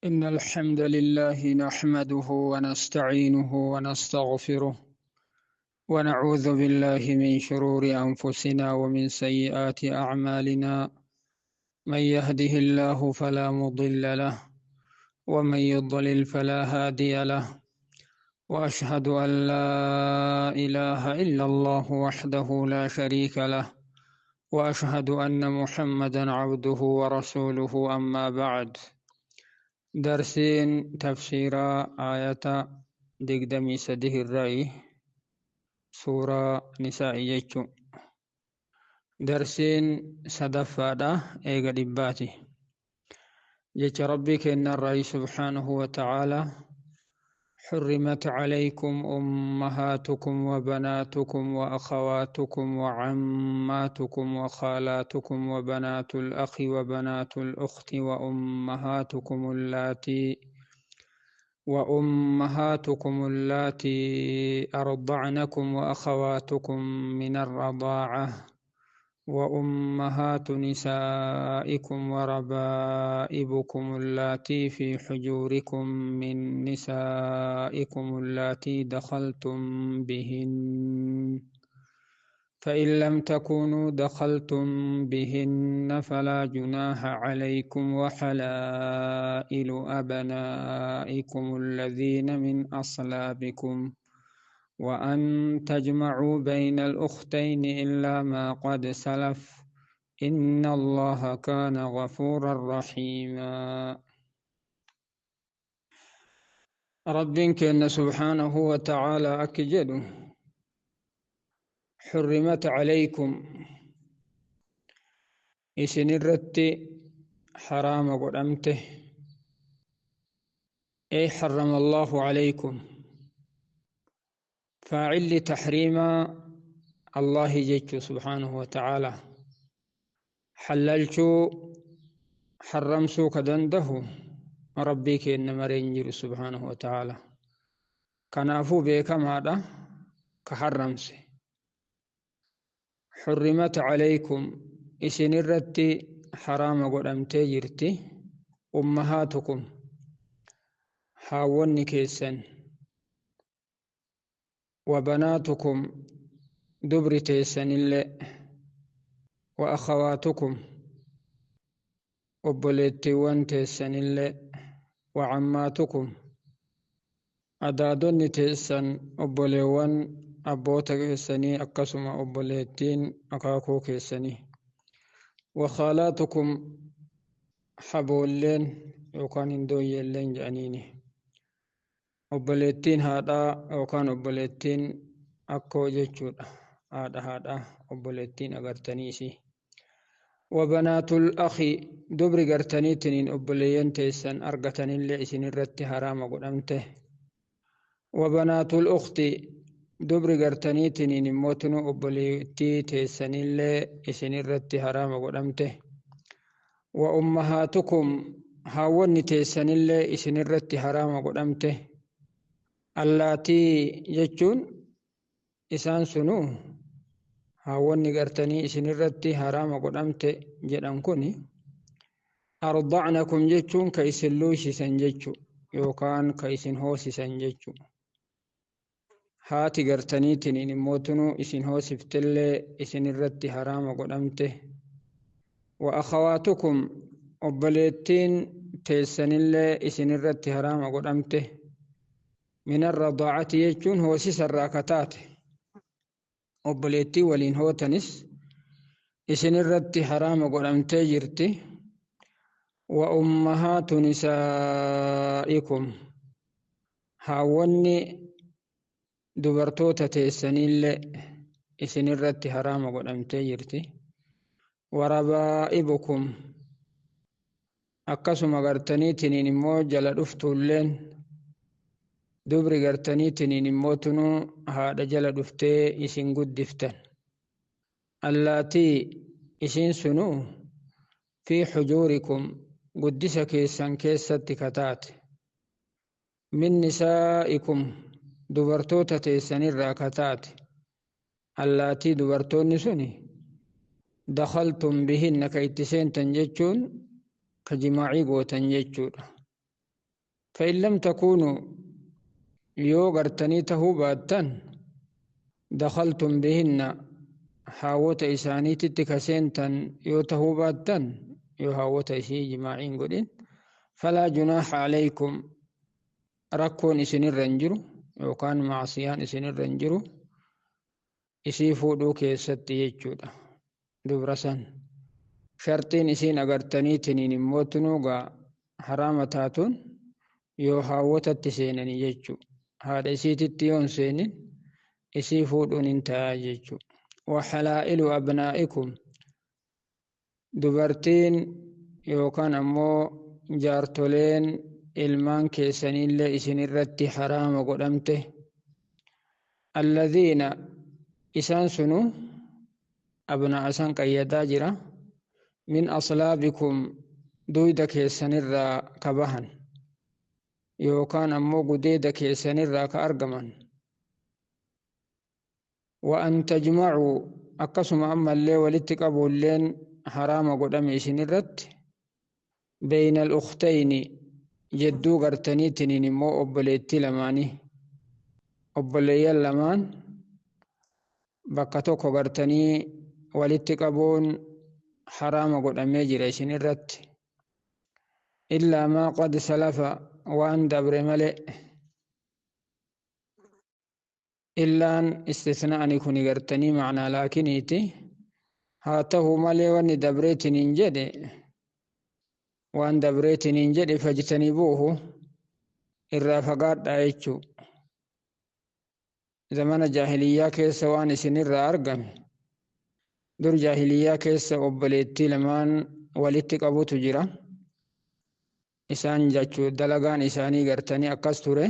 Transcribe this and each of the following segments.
إن الحمد لله نحمده ونستعينه ونستغفره ونعوذ بالله من شرور أنفسنا ومن سيئات أعمالنا، من يهده الله فلا مضل له ومن يضلل فلا هادي له، وأشهد أن لا إله إلا الله وحده لا شريك له، وأشهد أن محمدا عبده ورسوله. أما بعد، درسين تفسير آية دقدمي سده الرأي سورة نساء يجو درسين صدفة إيغا دباتي جيش ربي كإن الرأي سبحانه وتعالى: حرمت عليكم أمهاتكم وبناتكم وأخواتكم وعماتكم وخالاتكم وبنات الأخ وبنات الأخت وأمهاتكم اللاتي أرضعنكم وأخواتكم من الرضاعة وأمهات نسائكم وربائبكم اللاتي في حجوركم من نسائكم اللاتي دخلتم بهن، فإن لم تكونوا دخلتم بهن فلا جناح عليكم وحلائل أبنائكم الذين من أصلابكم وأن تجمعوا بين الأختين إلا ما قد سلف، إن الله كان غفورا رحيما. رب كان سبحانه وتعالى أكجد: حرمت عليكم، إسن الرت حرام قدمته، أي حرم الله عليكم، فاعل تحريم الله جيتشو سبحانه وتعالى. حللشو حرمسو كدنده ربي كإن مرينجر سبحانه وتعالى، كنافو بكم هذا كحرمس. حرمت عليكم، إسن الرت حرام قدمتي جرتي، أمهاتكم، حاوني كيسن، وبناتكم، دبر تيسن اللي، وأخواتكم، obboleettiiwwan teessanillee، وعماتكم، adaadonni teessan, obboleewwan abboota keessanii, akkasuma obboleettiin akaakuu keessanii، وخالاتكم، haboolleen yookaan hindooyyeelleen jedhaniini, obboleettiin haadhaa yookaan obboleettiin akkoo jechuudha, haadha haadhaa obboleettiin agartaniisi. وبنات الأخ، dubri gartaniitiniin obboleeyyan teessan argatanillee isin irratti haraama godhamte. وبنات الأخت، dubri gartaniitiniin immootinu obboleettii teessanillee isin irratti haraama godhamte. وأمهاتكم، haawwanni teessanillee isin irratti haraama godhamte. اللاتي jechuun isaan sunuu haawwanni gartanii isin irratti haraama godhamte jedhan kuni أرضعنكم jechuun ka isin luusisan jechu yookaan ka isin hoosisan jechu. Haati gartaniitiniin immootunuu isin hoosiftellee isin irratti haraama godhamte. وأخواتكم، obboleettiin teessanillee isin irratti haraama godhamte. من الرضاعة jechuun hoosisarraa ka taate obboleettii waliin hootanis isin irratti haraama godhamtee jirti. وأمهات نسائكم، haawwanni dubartoota teessanillee isin irratti haraama godhamtee jirti. وربائبكم، akkasuma gartaniitiniin immoo jala dhuftuulleen, dubri gartaniitiniin immoo tunuu haadha jala dhuftee isin guddiftan. اللاتي، isin sunuu في حجوركم، guddisa keessan keessatti kataate، من نسائكم، dubartoota teessanirraa kataate، اللاتي، dubartoonni suni، دخلتم بهن، ka itti seentan jechuun ka jimaacii gootan jechuudha. فإن لم تكونوا yoo gartanii tahuu baattan دخلتم بهن haawwota isaaniititti kaseentan yoo tahuu baattan yoo haawwota isii jimaaciin godhin فلا جناح عليكم rakkoon isinirra hin jiru yookaan macsiyaan isinirra hin jiru isii fuudhuu keessatti jechuudha. Dubra san shartiin isiin agartaniitiniin immoo tunuugaa haraama taatuun yoo haawwotatti seenanii jechuu, haadha isiititti yoo hin seenin isii fuudhuun hin ta'a jechuu. وحلائل أبنائكم dubartiin yookaan ammoo jaartoleen ilmaan keessanillee isin irratti haraama godhamte. الذين isaan sunu abnaa san qayyadaa jira من أصلابكم duyda keessanirraa ka bahan yookaan ammoo gudeeda keessanirraa ka argaman. وأن تجمعوا akkasuma ammallee walitti qabuulleen haraama godhame isin irratti بين الأختين jedduu gartaniitiniin immoo obboleettii lamaanii, obboleeyyan lamaan bakka tokko gartanii walitti qabuun haraama godhamee jira isin irratti. إلا ما قد سلف waan dabre malee. Illaan istisnaa'ni kun gartanii macnaa laakiniiti, haa ta'u malee wanni dabreetiniin jedhe, waan dabreetiniin jedhe فاجتنبوه irraa fagaadhaa jechuu. Zamana jaahiliyyaa keessa waan isinirraa argame, dur jaahiliyyaa keessa obboleettii lamaan walitti qabutu jira. Isaan jechuu dalagaan isaanii gartanii akkas ture.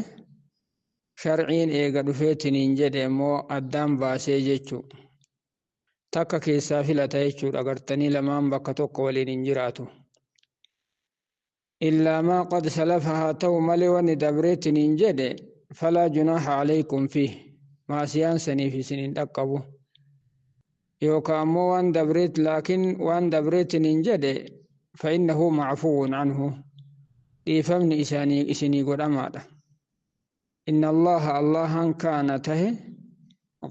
Sharciin eega dhufeetiniin jedhe immoo addaan baasee jechuu, takka keessaa filata jechuudha. Gartanii lamaan bakka tokko waliin hin jiraatu. إلا ما قد سلف haa ta'u malee wanni dabreetiniin jedhe فلا جناح عليكم فيه maasiyaan saniif isin hin dhaqqabu yookaan ammoo waan dabreet laakiin waan dabreetiniin jedhe فإنه معفو عنه dhiifamni isaanii isinii godhamaadha. إن الله allahan كان tahe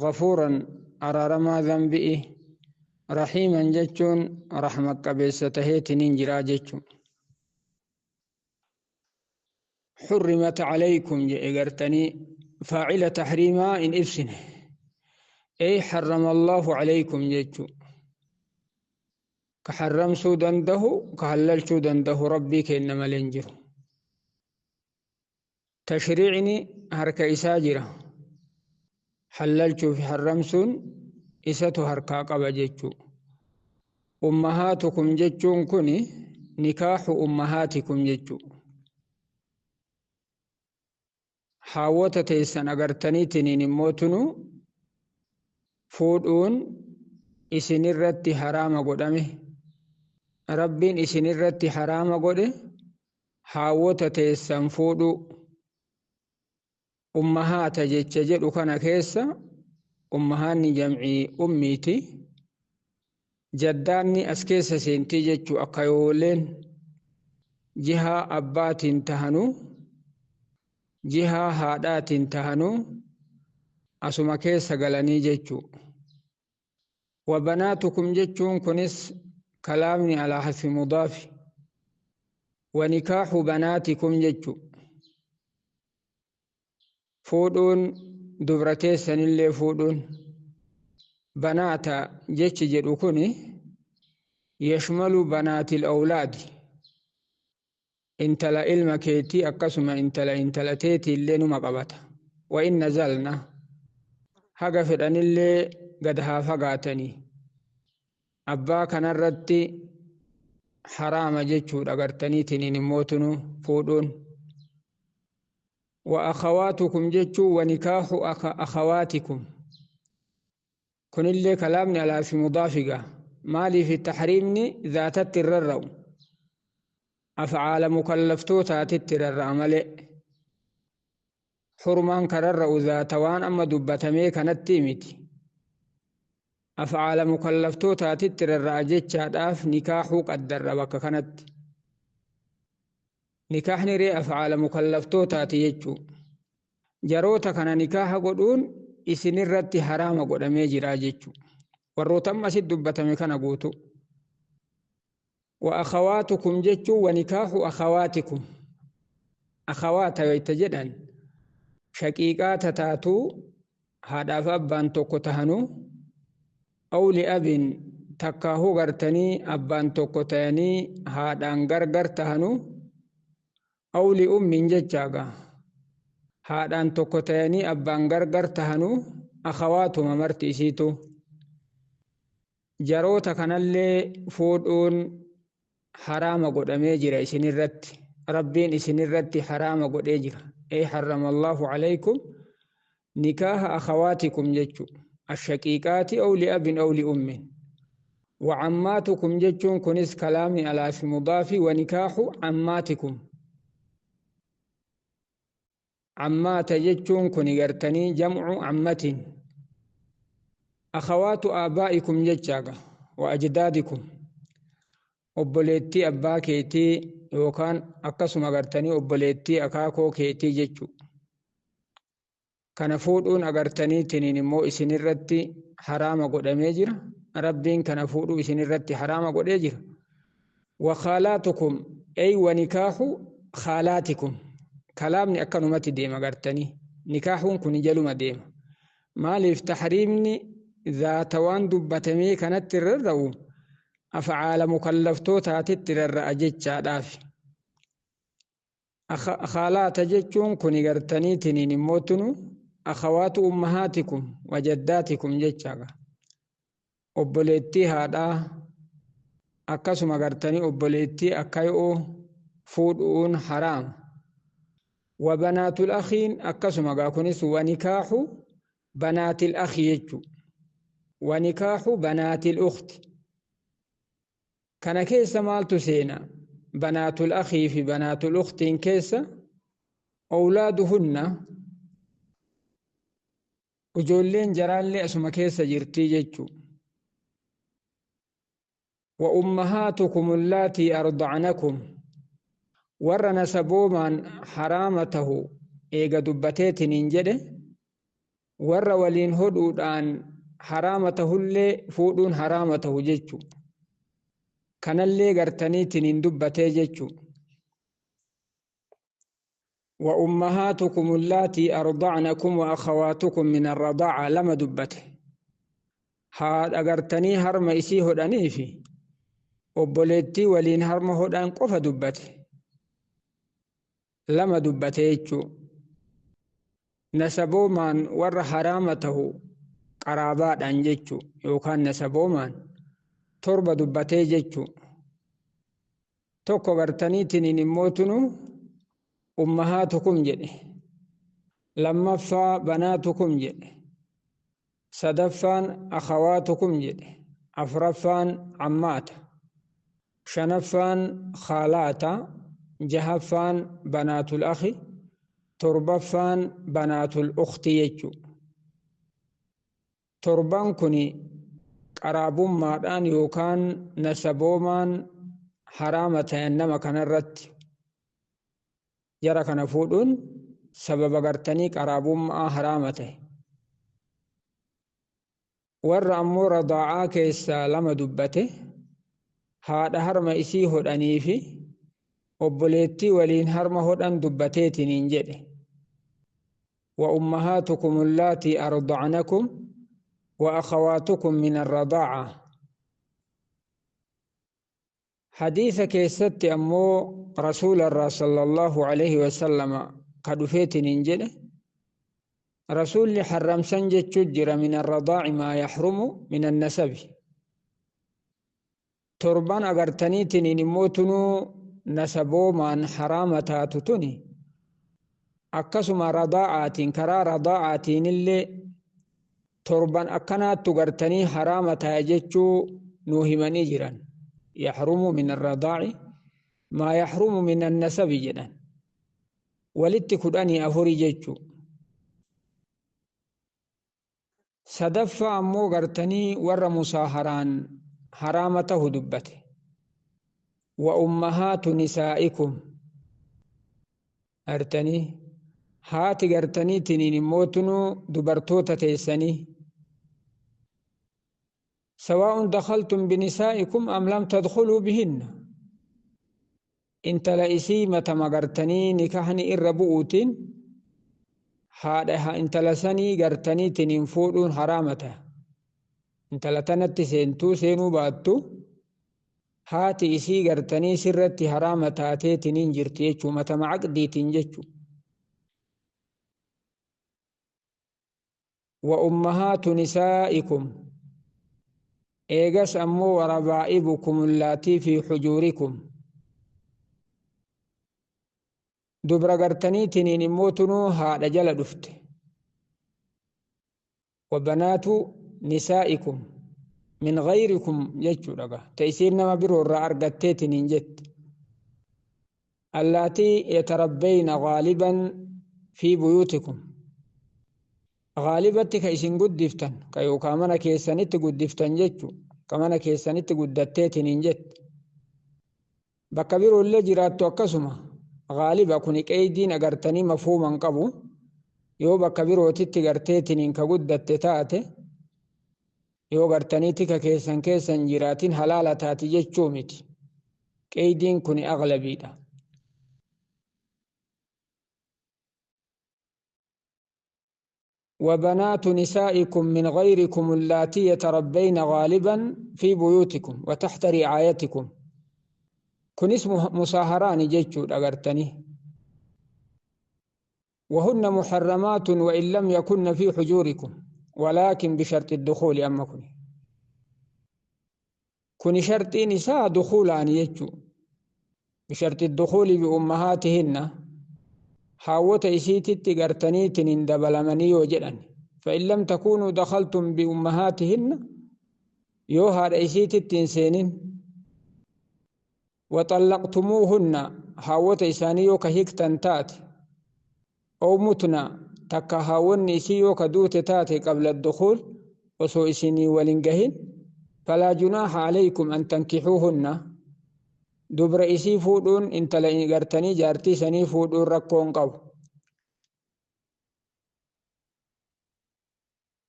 غفورا araaramaa dhanbi'i رحيما jechuun rahma qabeessa taheetiniin jiraa jechuun. حرمت عليكم jedhe gartanii faacila tahriimaa in ibsine, أي حرم الله عليكم jechuu. Ka harramsuu dandahu, ka hallalchuu dandahu rabbii kenna malee hin jiru. Tashriicni harka isaa jira. Hallalchuu fi harramsuun isatu harkaa qaba jechuu. أمهاتكم jechuun kun نكاح أمهاتكم jechuu. Haawwota teessan agartaniitiniin immoo tunu fuudhuun isinirratti haraama godhame. Rabbiin isinirratti haraama godhe haawwota teessan fuudhuu. أمهات jecha jedhu kana keessa ummahaanni jamcii ummiiti. Jaddaanni as keessa seentii jechuu. Akka yooleen jihaa abbaatiin tahanuu, jihaa haadhaatiin tahanuu asuma keessa galanii jechuu. وبناتكم jechuun kunis kalaamni على حذف مضاف ونكاح بناتكم jechuu. Fuudhuun dubra teessanillee fuudhuun. بنات jechi jedhu kuni يشمل بنات الأولاد intala ilma keetii akkasuma intala intala teetii illee numa qabata. وإن نزلن haga fedhanillee gad haa fagaatanii abbaa kanarratti haraama jechuudha gartaniitiniin immootunu fuudhuun. وأخواتكم jechuu ونكاح أخواتكم kunillee kalaamni alaa fi mudaafiga. Maaliif taxriimni zaatatti irrarra'u afcaala mukallaftootaatitti rarra'a malee xurmaan kararra'u zaata waan amma dubbatamee kanatti miti. Afcaala mukallaftootaatitti rarra'a jechaadhaaf nikaaxuu qaddarra bakka kanatti. Nikaahni ree afcaala mukallaftootaati jechuu. Jaroota kana nikaaha godhuun isinirratti haraama godhamee jira jechuu. Warroota amma asitti dubbatame kana guutu. Wa akhawaatukum jechuun wa nikaahu akhawaatikum. Akhawaata wayta jedhan shaqiiqaa tataatuu haadhaaf abbaan tokko tahanuu aw li'abin takkaahuu gartanii abbaan tokko tayanii haadhaan gargar tahanuu aw li'ummin jechaaga haadhaan tokko tayanii abbaan gargar tahanuu akhawaatuma marti isiitu. Jaroota kanallee fuudhuun haraama godhamee jira isinirratti. Rabbiin isinirratti haraama godhee jira. Ey harrama Allahu alaykum nikaaha akhawaatikum jechu. Ashaqiiqaati aw li'abin aw li'ummin. Wa cammaatukum jechuun kunis kalaamni alaa fi mudaafi wa nikaahu cammaatikum. Cammaata jechuun kuni gartanii jam'u cammatin. Akhawaatu aabaa'ikum jechaaga wa ajdaadikum. Obboleettii abbaa keetii yookaan akkasuma agartanii obboleettii akaakoo keetii jechuu. Kana fuudhuun agartanii tiniin immoo isinirratti haraama godhamee jira. Rabbiin kana fuudhuu isinirratti haraama godhee jira. Wa khaalaatukum ey wa nikaahu khaalaatikum. Kalaamni akkanumatti deema agartanii. Nikaahuun kun jaluma deema. Maaliif tahriimni zaata waan dubbatamee kanatti rarra'u afcaala mukallaftootaatitti rarra'a jechaadhaaf. Khaalaata jechuun kuni gartanii tiniin immoo tunu akhawaatu ummahaatikum wa jaddaatikum jechaaga. Obboleettii haadhaa akkasuma gartanii obboleettii akkayoo fuudhuun haraama. Wa banaatul akhiin akkasuma gaa kunis wa nikaahu banaatil akhi jechuu. Wa nikaahu banaatil ukhti. Kana keessa maaltu seena? Banaatul akhii fi banaatul ukhtiin keessa awlaaduhunna ijoolleen jaraallee asuma keessa jirtii jechuu. Wa ummahaatukum allaatii arda'nakum warra nasaboomaan haraama tahu eega dubbateetiniin jedhe warra waliin hodhuudhaan haraama tahullee fuudhuun haraama tahu jechuu. Kanallee gartaniitiniin dubbatee jechuu. Wa ummahaatukum allaatii arda'nakum wa akhawaatukum min arradaa'a lama dubbate. Haadha gartanii harma isii hodhanii fi obboleettii waliin harma hodhan qofa dubbate. Lama dubbate jechuu. Nasaboomaan warra haraama tahu qaraabaadhaan jechuu yookaan nasaboomaan torba dubbatee jechuu. Tokko gartaniitiniin immoo tunu ummahaatukum jedhe. Lammaffaa banaatukum jedhe. Sadaffaan akhawaatukum jedhe. Afraffaan ammaata. Shanaffaan khaalaata. Jahaffaan banaatul akhi. Torbaffaan banaatul ukhti jechuu. Torban kuni qaraabummaadhaan yookaan nasaboomaan haraama ta'an nama kanarratti. Jara kana fuudhuun sababa gartanii qaraabummaa haraama ta'e. Warra ammoo radaa'aa keessaa lama dubbate haadha harma isii hodhanii fi obboleettii waliin harma hodhan dubbateetiniin jedhe. Wa ummahaatukum allaatii arda'nakum wa akhawaatukum min arradaa'a. Hadiisa keessatti ammoo rasuularraa sallallahu alaihi wasallama ka dhufeetiniin jedhe rasuulli harramsan jechuu jira min arradaa'i maa yaxrumu min annasabi. Torban agartaniitiniin immoo tunuu nasaboomaan haraama taatu tuni akkasuma radaa'aatiin karaa radaa'aatiinillee torban akkanaattu gartanii haraama ta'a jechuu nuu himanii jiran. Yaxrumu min arradaa'i maa yaxrumu min annasabi jedhan. Walitti 14 jechuu. Sadaffaa ammoo gartanii warra musaaharaan haraama tahu dubbate. Wa ummahaatu nisaa'ikum. Artanii haati gartanii tiniin immoo tunuu dubartoota teessanii. Sawaa'un dakhaltum binisaa'ikum am lam tadkhuluu bihinna. Intala isii matama gartanii nikahni irra bu'uutiin haadha intala sanii gartanii tiniin fuudhuun haraama ta'a. Intala tanatti seentuu seenuu baattu haati isii gartanii sirratti haraama taatee tiniin jirti jechuu matama aqdiitiin jechuu. Wa ummahaatu nisaa'ikum eegas ammoo warabaa'ibukum allaatii fi hujuurikum dubra gartanii tiniin immoo tunuu haadha jala dhufte. Wa banaatu nisaa'ikum min ghayrikum jechuudha gaa ta isiin nama biroo irraa argattee tiniin jette. Allaatii yatarabbayna ghaaliban fi buyuutikum gaalibatti ka isin guddiftan ka yookaan mana keessanitti guddiftan jechuu ka mana keessanitti guddattee tiniin jette. Bakka biroollee jiraattu akkasuma gaaliba kuni qeeydiin agartanii mafhuuma hin qabu yoo bakka birootitti gartee tiniin ka guddatte taate yoo gartanii tika keessan keessan jiraatin halaala taati jechuu miti. Qeeydiin kuni aglabiidha. وبنات نسائكم من غيركم اللاتي يتربين غالبا في بيوتكم وتحت رعايتكم. كن اسمه مصاهران جيتشو أغرتني. وهن محرمات وإن لم يكن في حجوركم ولكن بشرط الدخول. أما كن كن شرط نساء دخولان يجو بشرط الدخول بأمهاتهن حاوت إسيتي غرتني تنين دبلمني وجدن. فإن لم تكونوا دخلتم بأمهاتهن يوهر إسيتي تنسينين وطلقتموهن حاوت إسانيو كهيكتن تات أو متنا تكا هاون إسيو كدوت تاتي قبل الدخول وسو إسيني ولنجهن فلا جناح عليكم أن تنكحوهن. دبر إسي فودون انت لئن غرتني جارتي سني فودون ركون قو.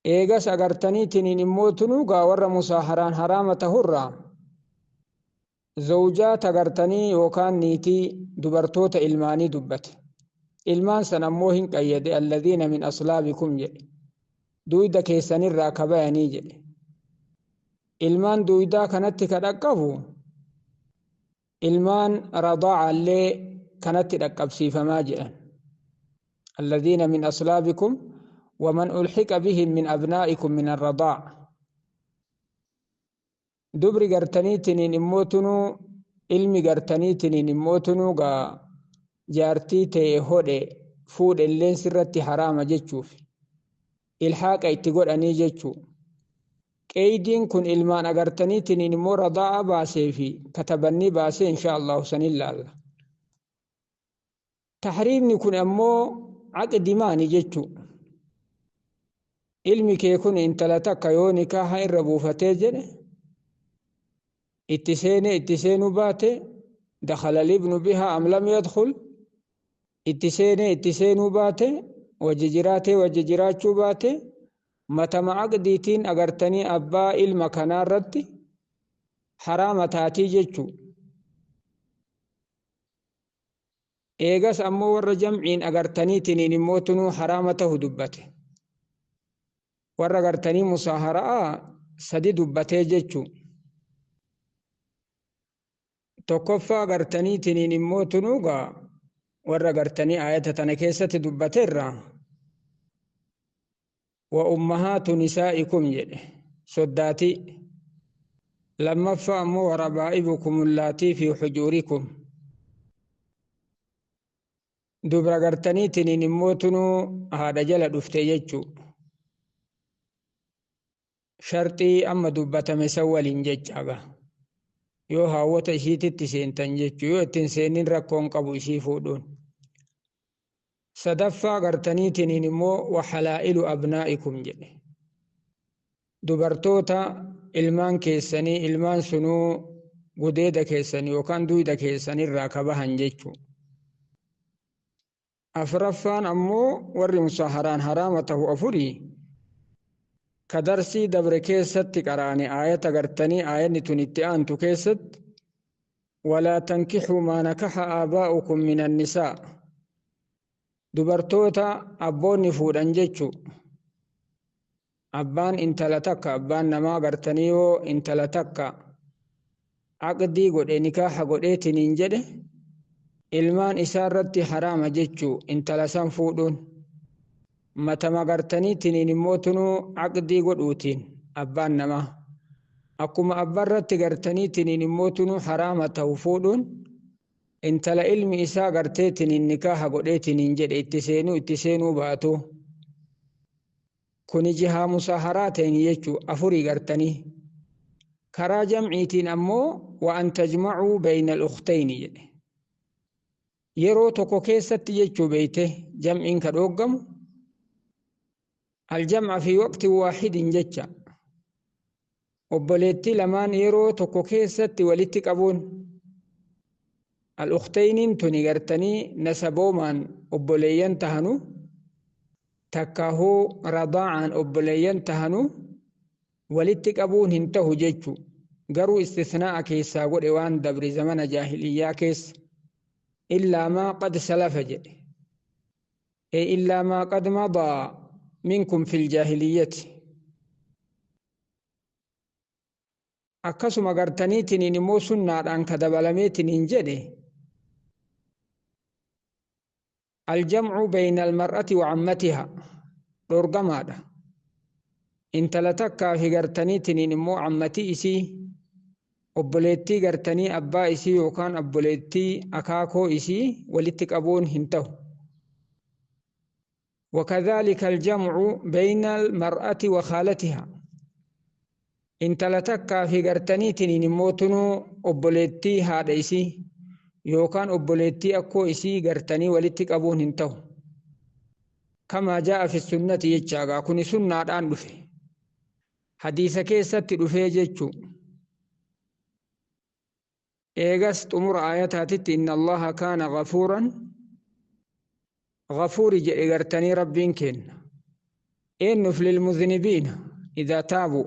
إيغاس أغرتني تنين موتنو غاور مساهران حرامة هرا زوجات أغرتني وكان نيتي دبرتوت إلماني دبت إلمان سنموهن قيد الذين من أصلابكم جل دويدا كيساني الراكباني جل إلمان دويدا كانت كدقفو إلمان رضاع اللي كانت تدقب فما جاء الذين من أصلابكم ومن ألحق بهم من أبنائكم من الرضاع. دبر قرتني تنين إموتنو ilmi gartaniitiniin immootunuu gaa jaartii ta'e hodhe fuudhe illeen sirratti haraama jechuuf ilhaaqa itti godhanii jechuu. Qeeydiin kun ilmaan agartaniitiniin immoo radaa'a baasee fi katabannii baasee insha Allahu sanin laalla. Tahriimni kun ammoo aqdi maani jechuu. Ilmi kee kun intala takka yoo nikaaha irra buufatee jedhe itti seene itti seenuu baate dakhala libnu bihaa am lam yadkhul itti seene itti seenuu baate wajji jiraatee wajji jiraachuu baate matama aqdiitiin agartanii abbaa ilma kanaarratti haraama taatii jechuu. Eegas ammoo warra jamciin agartaniitiniin immoo tunuu haraama tahu dubbate. Warra agartanii musaaharaa sadi dubbatee jechuu. Tokkoffaa agartaniitiniin immoo tunuu gaa warra agartanii ayata tana keessatti dubbateerra wa ummahaatu nisaa'ikum jedhe soddaatii. Lammaffaa ammoo warabaa'ibukum allaatii fi hujuurikum dubra agartaniitiniin immoo tunuu haadha jala dhufte jechuu. Sharxii amma dubbatame san waliin jechaaga yoo haawwata ishiititti seentan jechuu yoo ittiin seenin rakkoon qabu ishii fuudhuun. Sadaffaa agartaniitiniin immoo waxalaa'ilu abnaa'ikum jedhe dubartoota ilmaan keessanii ilmaan sunuu gudeeda keessanii yookaan duyda keessanirraa kabahan jechuu. Afraffaan ammoo warri musaaharaan haraama tahu afurii ka darsii dabre keessatti qaraane aayata gartanii aayanni tun itti aantu keessatti walaa tankixuu maa nakaxa aabaa'ukum min annisaa, dubartoota abboonni fuudhan jechu. Abbaan intala takka, abbaan namaa gartanii yoo intala takka aqdii godhe, nikaaha godheetiniin jedhe, ilmaan isaa irratti haraama jechuu intala san fuudhuun. Matama gartaniitiniin immoo tunuu aqdii godhuutiin abbaan namaa akkuma abbaarratti gartaniitiniin immoo tunuu haraama ta'u fuudhuun intala ilmi isaa garteetiniin nikaaha godheetiniin jedhe itti seenuu baatu. Kuni jihaa musaaharaa ta'in jechuu afurii gartanii. Karaa jamciitiin ammoo wa an tajmacuu bayna al-ukhtayni jedhe, yeroo tokko keessatti jechuu. Beeyte, jamciin ka dhooggamu aljam'a fi waqti waaxidin jecha, obboleettii lamaan yeroo tokko keessatti walitti qabuun. Al-ukhtayniin tuni gartanii nasaboomaan obboleeyyan tahanu, takkaahuu radaa'aan obboleeyyan tahanu, walitti qabuun hin tahu jechu. Garuu istisnaa'a keessaa godhe, waan dabre zamana jaahiliyyaa keessa, illaa maa qad salafa jedhe, e illaa maa qad madaa minkum fil jaahiliyyati. Akkasuma gartaniitiniin immoo sunnaadhaan ka dabalameetiniin jedhe aljamcu bayna almar'ati wa cammatiha dhorgamaadha. Intala takkaa fi gartaniitiniin immoo cammatii isii, obboleettii gartanii abbaa isii yookaan obboleettii akaakoo isii walitti qabuun hin ta'u. وكذلك الجمع بين المرأة وخالتها، intala takkaa fi gartaniitiniin immoo tunuu obboleettii haadha isii yookaan obboleettii akkoo isii gartanii walitti qabuun hin ta'u. كما جاء في السنة jechaagaa. Kuni sunnaadhaan dhufe, hadiisa keessatti dhufee jechuu. Eegas xumura aayataatitti إن الله كان غفورا غفوري jedhe gartanii Rabbiin kenna. Eenyuuf? للمذنبين إذا تابوا,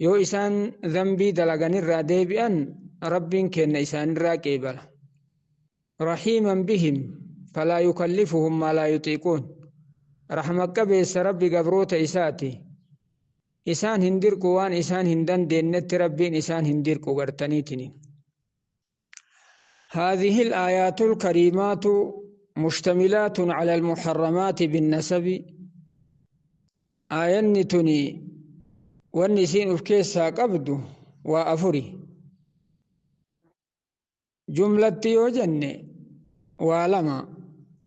yoo isaan zambii dalaganirraa deebi'an Rabbiin kenna isaanirraa qeebala. رحيما بهم فلا يكلفهم ما لا يطيقون. Raxma qabeessa Rabbi gabroota isaati, isaan hin dirqu. Waan isaan hin dandeenyetti Rabbiin isaan hin dirqu gartaniitini. هذه الآيات الكريمات مشتملات على المحرمات بالنسب. آيانni tuni wanni isiin uf keessaa qabdu waa afuri. Jumlatti yoo jenne waa lama,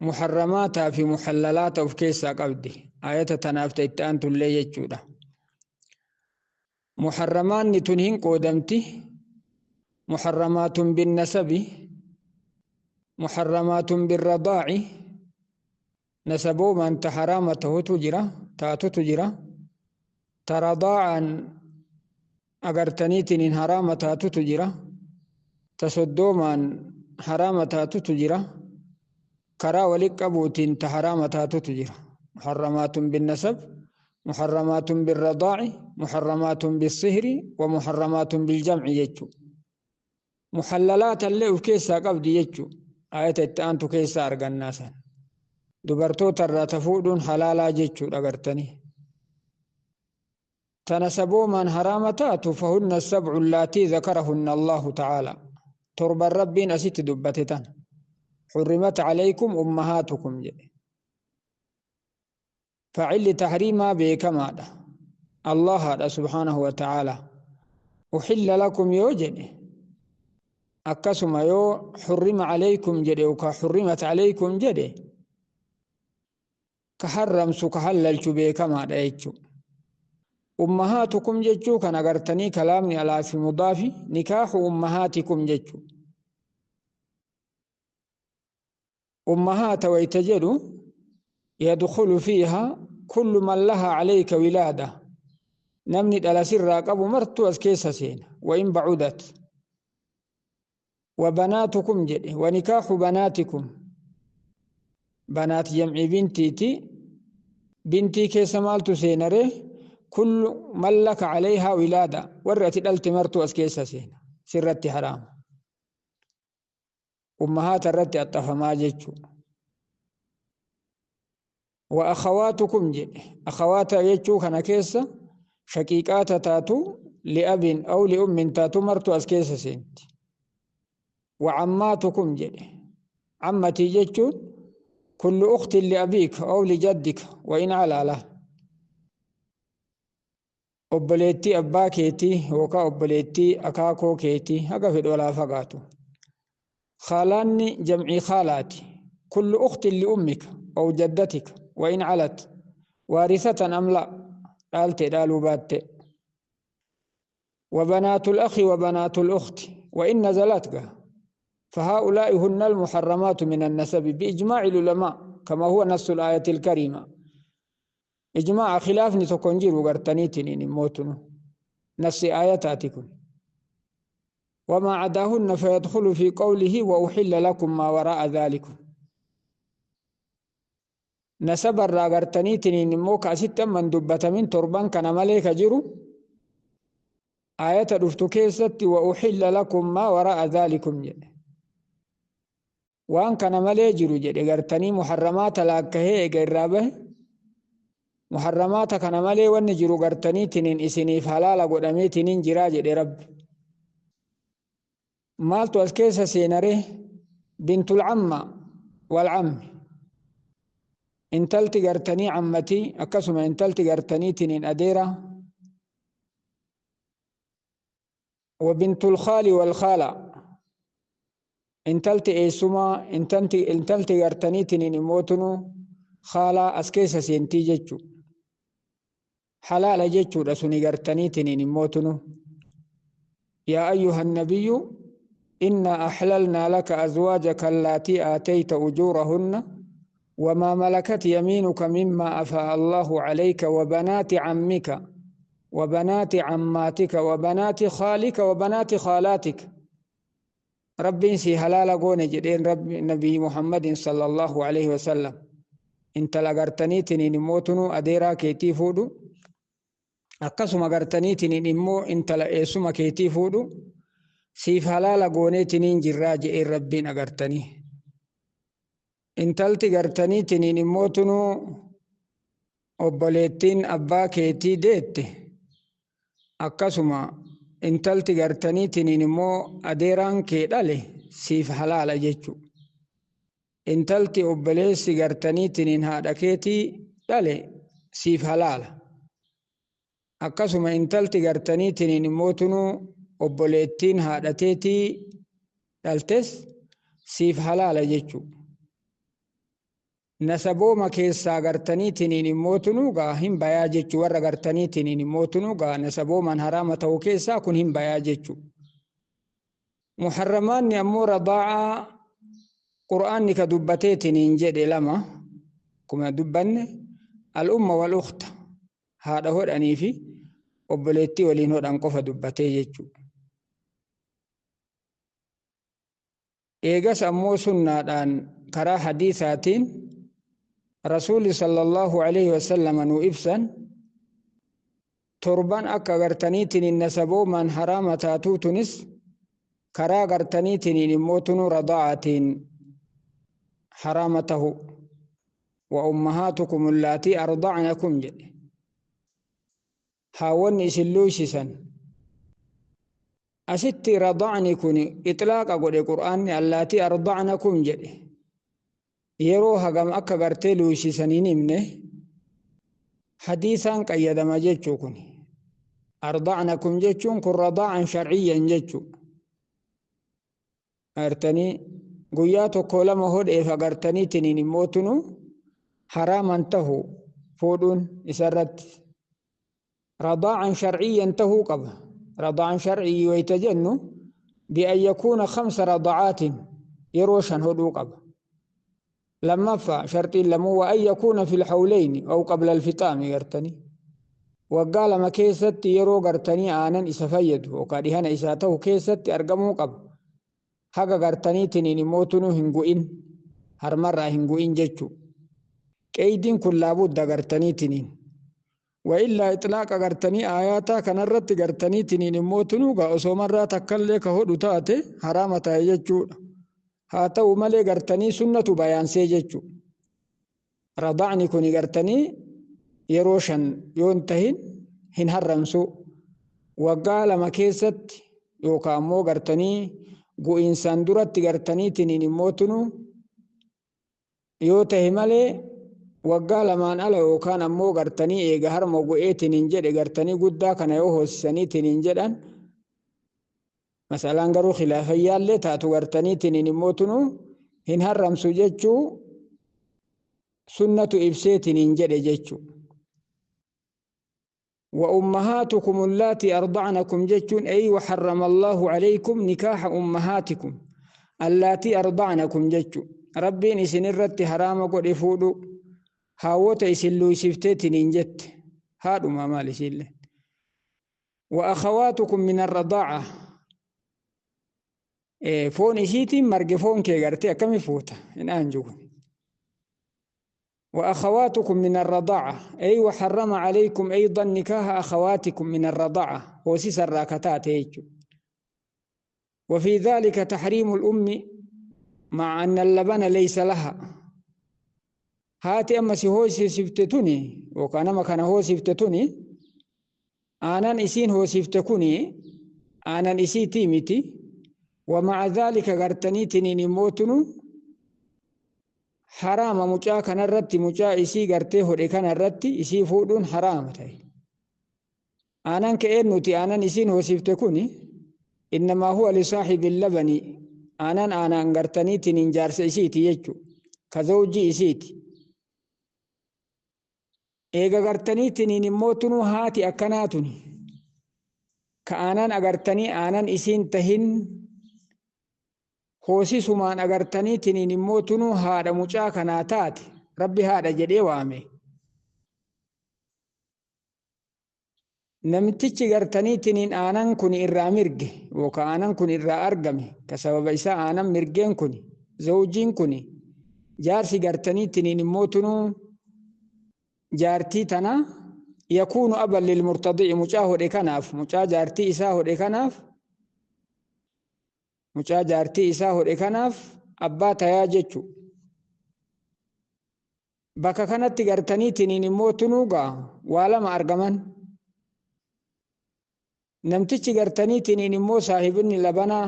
muharramaataa fi muhallalaata uf keessaa qabdi. Ayata tanaaf ta itti aantullee jechuudha. Muharramaanni tun hin qoodamti: محرمات بالنسب، محرمات بالرضاع. Nasaboomaan ta haraama tahutu jira, taatutu jira, ta radaa'aan agartaniitiin haraama taatutu jira, ta soddoomaan haraama taatutu jira, karaa walit qabuutiin ta haraama taatutu jira. محرمات بالنسب، محرمات بالرضاع، محرمات بالصهر ومحرمات بالجمع jechu. Muhallalaata illee uf keessaa qabdi jechu. Ayata itti aantu keessaa argannaa san dubartoota irraa ta fuudhuun halaalaa jechuudha agartanii. Tanasaboomaan haraama taatu فهن السبع اللاتي ذكرهن الله تعالى, torban Rabbiin asitti dubbate tan. حرمت عليكم أمهاتكم jedhe. Faacilli tahriimaa beekamaadha, Allahaadha سبحانه وتعالى. أحل لكم yoo jedhe, akkasuma yoo حرم عليكم jedhe yookaan حرمت عليكم jedhe, ka harramsu ka hallalchu beekamaadha jechuu. أمهاتكم jechuu kan agartanii kalaamni alaa fi mudaafi نكاح أمهاتكم jechuu. أمهات wayta jedhu يدخل فيها كل من لها عليك ولادة, namni dhala sirraa qabu martuu as keessa seena, وإن بعدت. وبناتكم jedhe, ونكاح بناتكم. Banaat jam'ii bintiiti. Bintii keessa maaltu seenaree? Kullu man laka calayhaa wilaada, warri ati dhalte martuu as keessa seena, sirratti haraama. Ummahaata irratti axxafamaa jechuu. Wa akhawaatukum jedhe. Akhawaata jechuu kana keessa shaqiiqaata taatu, li'abin aw li'ummin taatu martuu as keessa seenti. Wa cammaatukum jedhe. Cammatii jechuun kullu uktin li'abiika aw lijaddika wa in calaala, obboleettii abbaa keetii yookaan obboleettii akaakoo keetii haga fedhu walaa fagaatu. Khaalaanni jam'ii khaalaati. Kullu uktin li'ummika aw jaddatika wa in calat, waarisatan am la, dhaalte dhaaluu baatte. وبنات الأخ وبنات الأخت وإن نزلت. فهؤلاء هن المحرمات من النسب بإجماع العلماء، كما هو نص الآية الكريمة. إجماع خلاف نتكون وغرتنيتنين موتن نص آياتاتكم. وما عداهن فيدخل في قوله وأحل لكم ما وراء ذلكم. Nasaba irraa gartaniitiniin immoo kaasitti amman dubbatamin torban kana malee ka jiru ayata dhuftu keessatti وأحل لكم ما وراء ذلكم jedhe. Waan kana malee jiru jedhe gartanii muharramaata laakkahee eega irraa bahe, muharramaata kana malee wanni jiru gartaniitiniin isiniif halaala godhameetiniin jiraa jedhe Rabbi. Maaltu as keessa seenaree? بنت العم والعم, intalti gartanii cammatii, akkasuma intalti gartaniitiniin adeera. وبنت الخال والخالة, intalti eessumaa, intalti gartaniitiniin immootunu khaalaa as keessa seentii jechu. Halaala jechuudha suni gartaniitiniin immootunu. يا أيها النبي إنا أحللنا لك أزواجك اللاتي آتيت أجورهن وما ملكت يمينك مما أفاء الله عليك وبنات عمك وبنات عماتك وبنات خالك وبنات خالاتك. Rabbiin si halaala goone jedheen Rabbi Nabii Muhammadin صلى الله عليه وسلم. Intala gartaniitiniin immootunu adeeraa keetii fuudhu, akkasuma gartaniitiniin immoo intala eessuma keetii fuudhu siif halaala gooneetiniin jirraa jedheen Rabbiin agartanii. Intalti gartaniitiniin immootunu obboleettiin abbaa keetii deette, akkasuma intalti gartaniitiniin immoo adeeraan kee dhale siif halaala jechu. Intalti obboleessi gartaniitiniin haadha keetii dhale siif halaala. Akkasuma intalti gartaniitiniin immootunuu obboleettiin haadha teetii dhaltes siif halaala jechu. Nasabooma keessaa gartaniitiniin immootunuu gaa hin bayaa jechu. Warra gartaniitiniin immootunuu gaa nasabooman haraama ta'uu keessaa kun hin bayaa jechu. Muharramaanni ammoo radaa'aa Qur'aanni ka dubbateetiniin jedhe lama, kuma dubbanne, الأم والأخت, haadha hodhanii fi obboleettii waliin hodhan qofa dubbatee jechuudha. Eegas ammoo sunnaadhaan karaa hadiisaatiin Rasuulli صلى الله عليه وسلم nu ibsan torban akka gartaniitiin nasaboomaan haraama taatuu tunis karaa gartaniitiin immoo tunu radaa'atiin haraama tahu. وأمهاتكم اللاتي أرضعنكم jedhe. Haawwanni isin luuysisan. Asitti rada'ni kun itlaaqa godhe Qur'aanni, اللاتي أرضعنكم jedhe. Yeroo hagam akka gartee luuysisan hin himne, hadiisaan qayyadama jechuu kun. أرضعنكم jechuun kun رضاعا شرعيا jechuu. Agartanii guyyaa tokko lama hodheef agartanii tiniin immoo tunu haraaman tahu fuudhuun isarratti. رضاعا شرعيا tahuu qaba. رضاعا شرعي wayta jennu بأن يكون خمس رضعات, yeroo shan hodhuu qaba. Lammaffaa sharxiin lamuu وأن يكون في الحولين أو قبل الفطام. Gartanii waggaa 2 keessatti yeroo gartanii aanan isa fayyadu yookaan dhihana isaa ta'u keessatti argamuu qaba. Haga gartanii tiniin immoo tunuu hin gu'in. Harmarraa hin gu'in jechuu. Qeeydiin kun laabudda gartaniitiniin. Wa illaa itlaaqa gartanii aayaataa kanarratti gartaniitiniin immoo tunuugaa osoomarraa takkallee ka hodhu taate haraama ta'e jechuudha. Haa ta'u malee gartanii sunnatu bayaansee jechuu. Radacni kun gartanii yeroo 5 yoo hin tahin hin harramsu. Waggaa 2 keessatti yookaan ammoo gartanii gu'iinsaan duratti gartaniitiniin immoo tunu yoo tahe malee waggaa 2n ala yookaan ammoo gartanii eega harma gu'eetiniin jedhe gartanii guddaa kana yoo hoosisaniitiniin jedhan, masalaan garuu khilaafayyaallee taatu gartaniitiniin immoo tunu hin harramsu jechuu sunnatu ibseetiniin jedhe jechuu. وأمهاتكم اللاتي أرضعنكم جتون، أي وحرم الله عليكم نكاح أمهاتكم اللاتي أرضعنكم جتون. ربين إسن الرت حرام قد إفودو هاوتا إسن لو سفتتنين جت هادو ما مالي سيلة. وأخواتكم من الرضاعة، إيه فون إسيتي مرق فون كي غرتي كم فوتا إن أنجو. وأخواتكم من الرضاعة، أي وحرم عليكم أيضا نكاح أخواتكم من الرضاعة وسيس الراكتات هيجو. وفي ذلك تحريم الأم مع أن اللبن ليس لها. هاتي أما سيهو سيفتتني وكان ما كان هو سيفتتني آنان إسين هو سيفتكني آنان إسي تيمتي. ومع ذلك غرتني تنيني موتنو حرام مجا كان الرتي مجا إسي غرتي هو كان الرتي إسي فودون حرام تاي. آنان كأنو تي آنان إسين هو سيفتكني إنما هو لصاحب اللبن. آنان آنان غرتني تنين جارس إسيتي يجو كزوجي إسيتي. Eega gartanii tiniin immoo tunuu haati akkanaatuni ka aanan agartanii aanan isiin tahin hoosisumaan agartanii tiniin immoo tunuu haadha mucaa kanaa taate rabbi haadha jedhee waame. Namtichi gartanii tiniin aanan kun irraa mirge yookaan aanan kun irraa argame ka sababa isaa aanan mirgeen kun zawjiin kun jaarsi gartanii tiniin immoo tunuu jaartii tana yakuunu aban lilmurtadi'i mucaa hodhe kanaaf mucaa jaartii isaa hodhe kanaaf mucaa jaartii isaa hodhe kanaaf abbaa tayaa jechu. Bakka kanatti gartanii tiniin immoo tunuugaa waa lama argaman. Namtichi gartanii tiniin immoo saahibni labanaa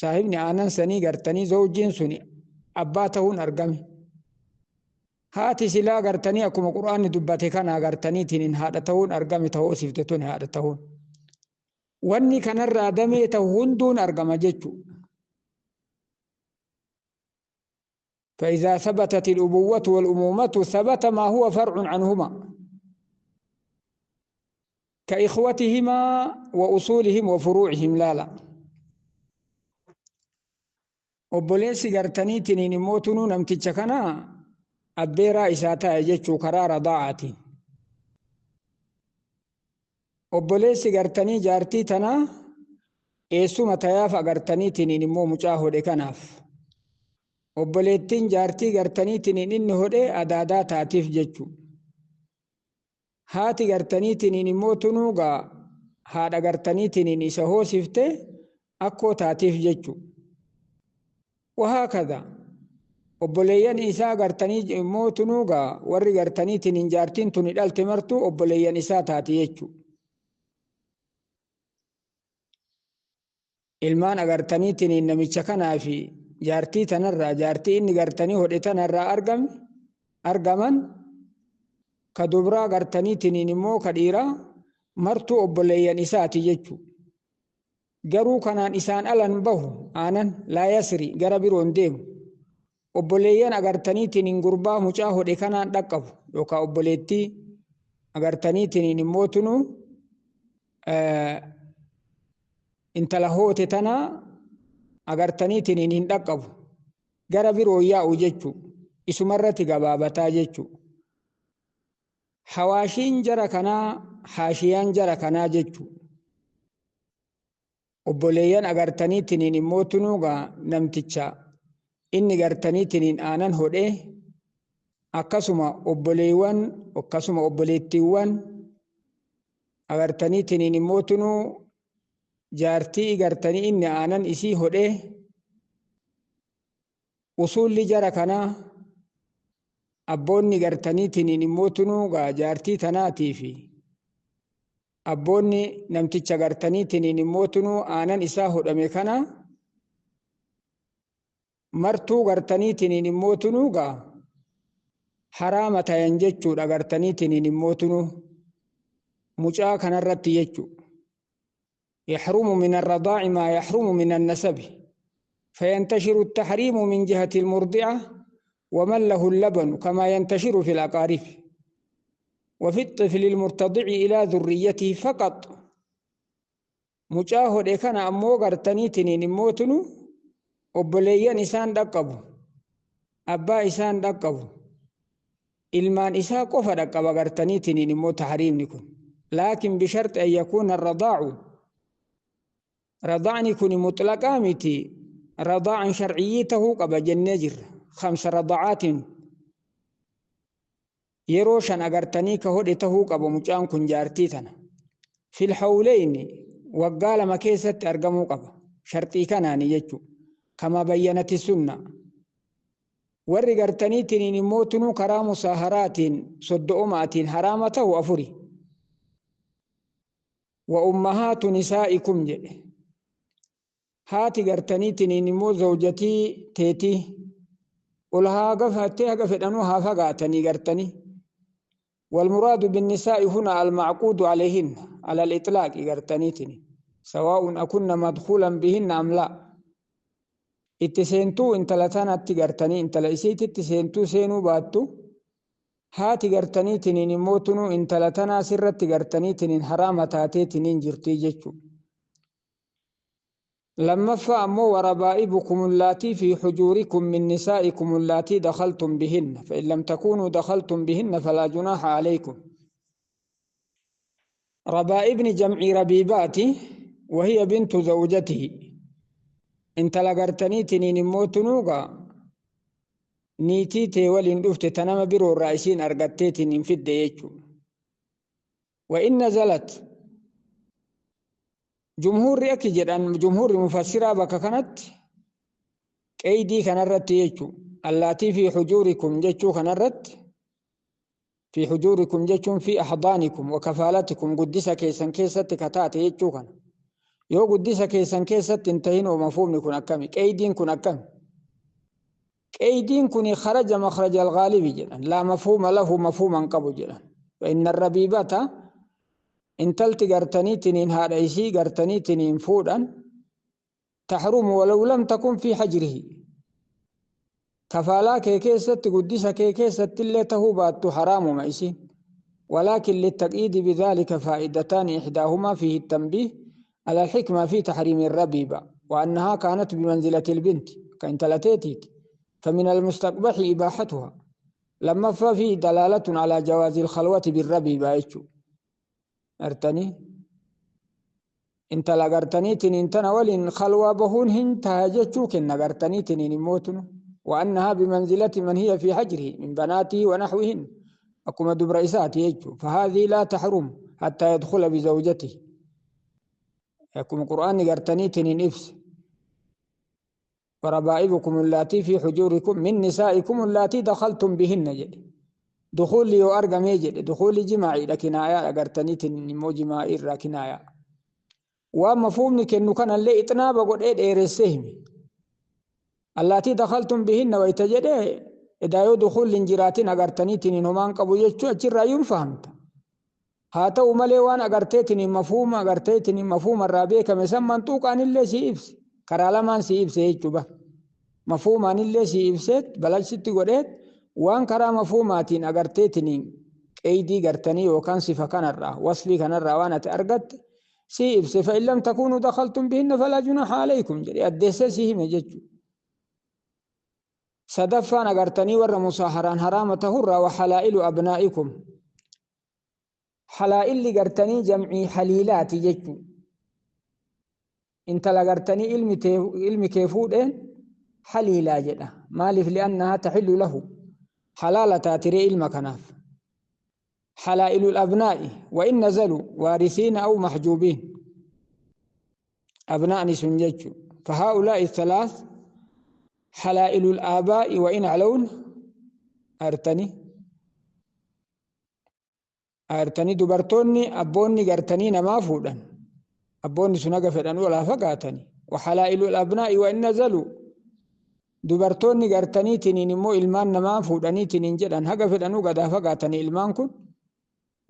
saahibni aanan sanii gartanii zawjiin suni abbaa ta'uun argame. Haati silaa gartanii akkuma quraanni dubbate kana gartanii tiniin haadha ta'uun argame ta'uu siifte tuni haadha ta'uun. Wanni kanarraa damee ta'u hunduun argama jechuudha. فإذا ثبتت الأبوة والأمومة ثبت ما هو فرع عنهما كإخوتهما وأصولهم وفروعهم. لا لا obboleessi gartanii tiniin immoo tunuu namticha kana abbeeraa isaa ta'e jechuu karaa radaa'aatiin. Obboleessi gartanii jaartii tanaa eessuma tayaaf agartanii tiniin immoo mucaa hodhe kanaaf. Obboleettiin jaartii gartanii tiniin inni hodhe adaadaa taatiif jechuu. Haati gartanii tiniin immoo tunuu gaa haadha gartanii tiniin isa hoosifte akkoo taatiif jechuu. وهكذا obboleeyyan isaa gartanii immoo tunuugaa warri gartanii tiniin jaartiin tuni dhalte martuu obboleeyyan isaa taati jechuu. Ilmaan agartanii tiniin namicha kanaa fi jaartii tanarraa jaartii inni gartanii hodhe tanarraa argaman ka dubraa gartanii tiniin immoo ka dhiiraa martuu obboleeyyan isaati jechuu. Garuu kanaan isaan alan bahu aanan laa yasri gara biroon deemu. Obboleeyyan agartanii tiniin gurbaa mucaa hodhe kanaan dhaqqabu yookaan obboleettii agartanii tiniin immoo tunuu intala hoote tanaa agartanii tiniin hin dhaqqabu gara biroo yaa'u jechuu isumarratti gabaabataa jechuu. Hawaashiin jara kanaa haashiyaan jara kanaa jechuu. Obboleeyyan agartanii tiniin immoo tunuugaa namticha Inni gartaniitiniin aanan hodhee, akkasuma obboleewwan, akkasuma obboleettiiwwan agartaniitiniin immoo tunuu jaartii gartanii inni aanan isii hodhee, usuulli jara kanaa abboonni gartaniitiniin immoo tunuu gaa jaartii tanaatii fi abboonni namticha gartaniitiniin immoo tunuu aanan isaa hodhame kana martuu gartaniitiniin immoo tunuu gaa haraama tayan jechuudha. Gartaniitiniin immoo tunuu mucaa kanarratti jechuu يحرم من الرضاع ما يحرم من النسب، فينتشر التحريم من جهة المرضعة ومن له اللبن كما ينتشر في الأقارب، وفي الطفل المرتضع إلى ذريته فقط. Mucaa hodhe kana ammoo gartaniitiniin immootunu obboleeyyan isaan dhaqqabu, abbaa isaan dhaqqabu, ilmaan isaa qofa dhaqqaba gartaniitiniin immoo tahriimni kun. لكن بشرط أن يكون الرضاع، رضاعني كن مطلقا متي، رضاعا شرعيته قبل جنجر 5 رضعات yeroo 5 agartanii ka hodhe tahuu qaba mucaan kun jaartii tana. في الحولين waggaa 2 keessatti argamuu qaba sharxii kanaani jechuu كما بينت السنة. Warri gartaniitiin immoo tunuu karaa musaaharaatiin soddo'umaatiin haraama ta'u 4. وأمهات نسائكم jedhe. Haati gartaniitiin immoo zawjatii teetii ol haa gafattee haga fedhanuu haa fagaatanii gartanii. والمراد بالنساء هنا المعقود عليهن على الإطلاق gartaniitiin، سواء أكن مدخولا بهن أم لا. Itti seentuu intala tanatti gartanii intala isiititti seentuu seenuu baattu, haati gartaniitiin immoo tunuu intala tanaa sirratti gartaniitiin haraama taateetiniin jirtii jechuudha. Lammaffaa ammoo وربائبكم اللاتي في حجوركم من نسائكم اللاتي دخلتم بهن، فإن لم تكونوا دخلتم بهن فلا جناح عليكم. ربائبن جمع ربيبات وهي بنت زوجته. Intala gartaniitiin immoo tunuugaa niitii tee waliin dhufte tanama biroo irraa isiin argatteetiin hin fidde jechuudha. وإن نزلت jumhuurri akki jedhan, jumhuurri mufassiraa bakka kanatti qeydii kanarratti jechuu اللاتي في حجوركم jechuu kanarratti, في حجوركم jechuun في أحضانكم وكفالتكم, guddisa keessan keessatti kataate jechuu kana. Yoo guddisa keessan keessatti hin tahin oo mafhuumni kun akkami? Qeydiin kun akkami? Qeydiin kun خرج مخرج الغالب jedhan. لا مفهوم له, mafhuuman qabu jedhan. فإن الربيبة intalti gartaniitiniin haadha isii gartaniitiniin fuudhan تحرم ولو لم تكن في حجره. Kafaalaa kee keessatti, guddisa kee keessatti illee tahuu baattu haraamuma isiin. ولكن للتقييد بذلك فائدتان: إحداهما فيه التنبيه على الحكمة في تحريم الربيبة وأنها كانت بمنزلة البنت كإنتلتيتيت، فمن المستقبح إباحتها. لما فيه دلالة على جواز الخلوة بالربيبة يجو أرتني intala gartaniitiin tana waliin khalwaa bahuun hin taha jechuu kenna gartaniitiin immootunu. وأنها بمنزلة من هي في حجره من بناته ونحوهن, akkuma dubra isaati jechuu. فهذه لا تحرم حتى يدخل بزوجته, akkuma qur'aanni gartaniitiin ibse: وربائبكم اللاتي في حجوركم من نسائكم اللاتي دخلتم بهن jedhe. Dukhulli yoo argamee jedhe, dukhulli jimaa'iidha, kinaayaa gartaniitiin immoo jimaa'ii irraa kinaayaa. Waan mafhuumni kennu kanallee ixnaaba godhee dheeressee hime. اللاتي دخلتم بهن wayta jedhee, edaa yoo dukhulli hin jiraatin agartaniitiin homaan qabu jechuu achirraa yuun fahamta. Haa ta'u malee waan agarteetiin mafhuuma agarteetiin mafhuuma irraa beekame san manxuuqaanillee si ibse. Karaa lamaan si ibse jechuudha. Mafhuumaanillee si ibseet balachisitti godheet waan karaa mafhuumaatiin agarteetiin qeydii gartanii yookaan sifa kanarraa wasfii kanarraa waan ati argatte si ibse. فإن لم تكونوا دخلتم بهن فلا جناح عليكم jedhe addeessee si hime jechuudha. Sadaffaan agartanii warra musaaharaan haraama tahurraa وحلائل أبنائكم. Halaa'illi gartanii jamcii haliilaati jechuudha. Intala gartanii ilmi kee fuudheen haliilaa jedha. Maaliif? Li'annahaa taxillu lahu, halaala taatiree ilma kanaaf. Halaa'ilu abnaa'i wa in nazalu waarisiina aw maxjuubiin, abnaa'ni sun jechu. فهؤلاء الثلاث حلائل الآباء وإن علون. Artanii dubartoonni abboonni gartanii namaa fuudhan, abboonni sun haga fedhan walaa fagaatani. وحلائل الأبناء وإن نزلوا, dubartoonni gartanii tiniin immoo ilmaan namaa fuudhanii tiniin jedhan, haga fedhanuu gadaa fagaatanii ilmaan kun.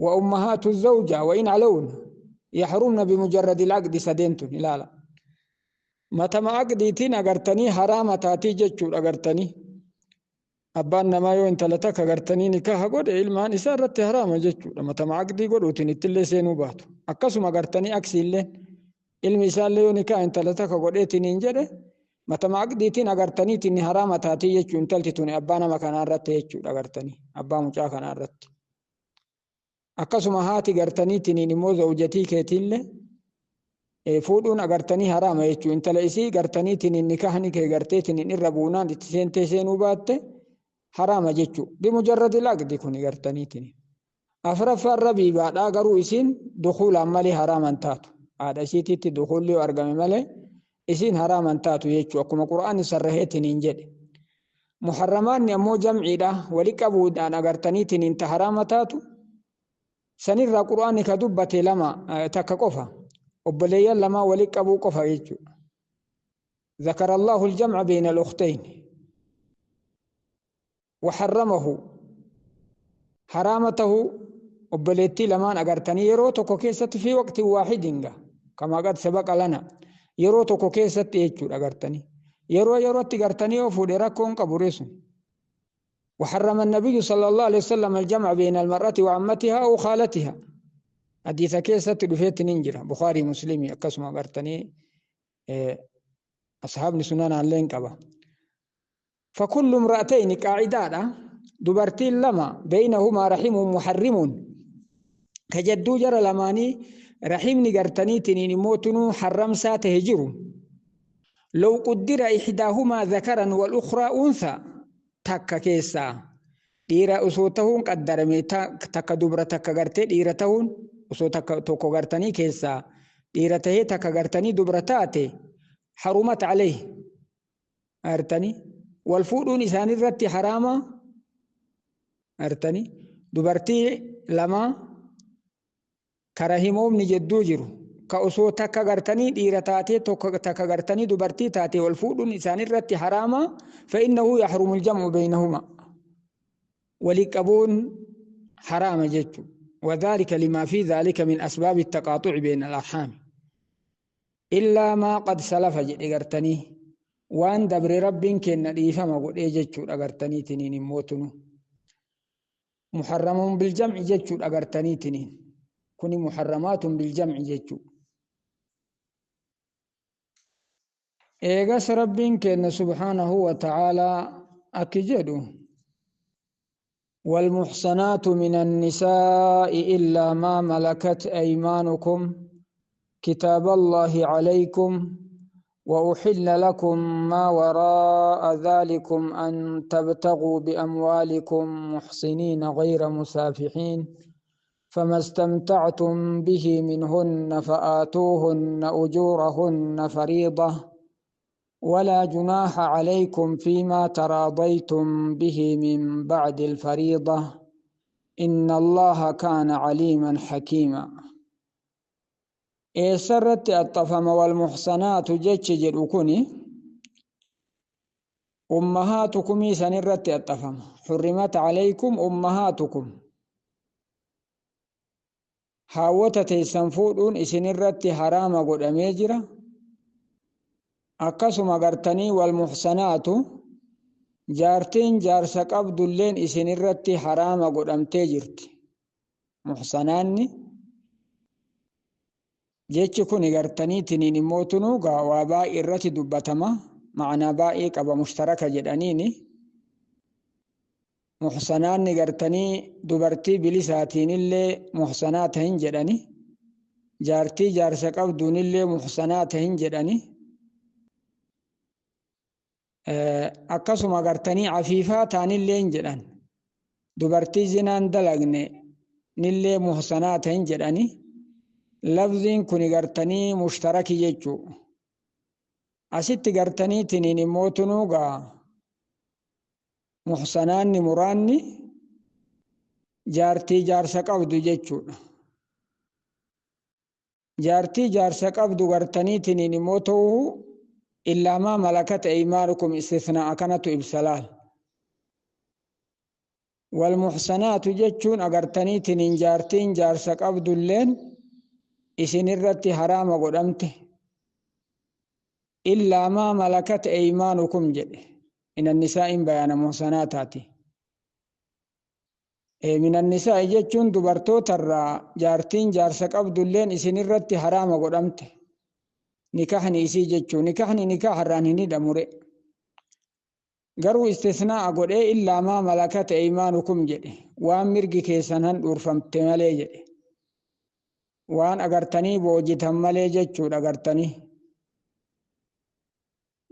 وأمهات الزوجة وإن علون يحرمن بمجرد العقد. Sadeentun ilaala, matama aqdiitiin agartanii haraama taatii jechuudha. Agartanii abbaan namaa yoo intala takka agartanii nikaha godhe, ilmaan isaa irratti haraama jechuudha. Matama aqdii godhuutiin ittillee seenuu baatu. Akkasuma agartanii aksiillee ilmi isaallee yoo nikaha intala takka godheetiniin jedhe, matama aqdiitiin agartaniitiin haraama taatii jechuu intalti tuni abbaa nama kanaa irratti jechuudha, agartanii abbaa mucaa kanaa irratti. Akkasuma haati gartaniitiniin immoo zawjatii keetiillee fuudhuun agartanii haraama jechuu. Intala isii gartaniitiniin nikahni kee garteetiniin irra buunaan itti seentee seenuu baatte haraama jechuu, بمجرد العقد kun gartaniitiniin. Afraffaan rabiibaadhaa, garuu isiin dukuulaan malee haraaman taatu. Haadha isiititti dukuulli yoo argame malee isiin haraaman taatu jechuu, akkuma Qur'aanni sarraheetiniin jedhe. Muharramaanni ammoo jamciidha, wali qabuudhaan agartaniitiniin ta haraama taatu. Sanirraa Qur'aanni ka dubbate lama takka qofa, obboleeyyan lamaa wali qabuu qofa jechuudha. ذكر الله الجمع بين الأختين وحرمه. حرامته obboleettii lamaan agartanii yeroo tokko keessatti, في وقت واحد كما قد سبق لنا, yeroo tokko keessatti jechuudha. Agartanii yeroo yerootti gartanii yoo fuudhe rakkoon qabu reesun. وحرم النبي صلى الله عليه وسلم الجمع بين المرأة وعمتها أو خالتها. حديث keessatti dhufeetti nin jira, Bukhari Muslimi. Akkasuma agartanii ashaabni sunanaalleen qaba. فكل امرأتين, qaacidaadha, dubartiin lama, بينهما رحم محرم, ka jadduu jara lamaanii rahimni gartaniitiniin immoo tunuu harramsaa tahe jiru. لو قدر إحداهما ذكرا والأخرى أنثى, takka keessaa dhiira osoo tahuun qaddarame, takka dubra takka gartee dhiira tahuun, osoo takka tokko gartanii keessaa dhiira tahee takka gartanii dubra taate, حرمت عليه. Artanii wal fuudhuun isaanirratti haraama. Artanii dubartii lama ka rahimoomni jedduu jiru, ka osoo takka gartanii dhiira taatee tokko takka gartanii dubartii taate, wal fuudhuun isaanirratti haraama. فإنه يحرم الجمع بينهما, walii qabuun haraama jechu. وذلك لما في ذلك من أسباب التقاطع بين الأرحام إلا ما قد سلف jedhe. Gartanii waan dabre Rabbiin kenna dhiifama godhee jechuudha. Gartanii tiniin immootunu محرم بالجمع jechuudha. Gartanii tiniin kuni محرمات بالجمع jechuu. Eegas Rabbiin kenna سبحانه وتعالى akki jedhu: والمحصنات من النساء إلا ما ملكت أيمانكم، كتاب الله عليكم، وأحل لكم ما وراء ذلكم أن تبتغوا بأموالكم محصنين غير مسافحين، فما استمتعتم به منهن فآتوهن أجورهن فريضة، ولا جناح عليكم فيما تراضيتم به من بعد الفريضة، إن الله كان عليما حكيما. Eessarratti axxafama والمحصنات jechi jedhu kuni? أمهاتكم sanirratti axxafama. حرمت عليكم أمهاتكم, haawwota teessan fuudhuun isinirratti haraama godhamee jira. Akkasuma gartanii والمحصنات, jaartiin jaarsa qabdulleen isinirratti haraama godhamtee jirti. Muxsanaanni jechi kun gartanii tiniin immoo tunuu waa baay'ee irratti dubbatama, ma'anaa baay'ee qaba, مشتركة jedhaniini. Muxsanaanni gartanii dubartii bilisaatiinillee muxsanaata hin jedhani, jaartii jaarsa qabduunillee muxsanaata hin jedhani. Akkasuma gartanii afiifaa taanillee jedhan, dubartii zinaan dalagne nillee muhsanaata hin jedhani. Lafziin kun gartanii mushtaraki jechuu. Asitti gartanii tiniin immoo tunuugaa muhsanaanni muraanni jaartii jaarsa qabdu jechuudha. Jaartii jaarsa qabdu gartanii tiniin immoo ta'uu illaa maa malakat aymaanukum istisnaa kanatu ibsa laal. Walmuhsanaatu jechuun agartanii tiniin jaartiin jaarsa qabdulleen isinirratti haraama godhamte. Illaa maa malakat aymaanukum jedhe. Min annisaa'in bayaana muhsanaataati. Min annisaa'i jechuun dubartootarraa jaartiin jaarsa qabdulleen isinirratti haraama godhamte. Nikahni isii jechuu, nikahni nikaharraan hin hidhamure. Garuu istisnaa'a godhee illaa maa malakat aymaanukum jedhe, waan mirgi keessan handhuurfamte malee jedhe. Waan agartanii boojitan malee jechuudha agartanii.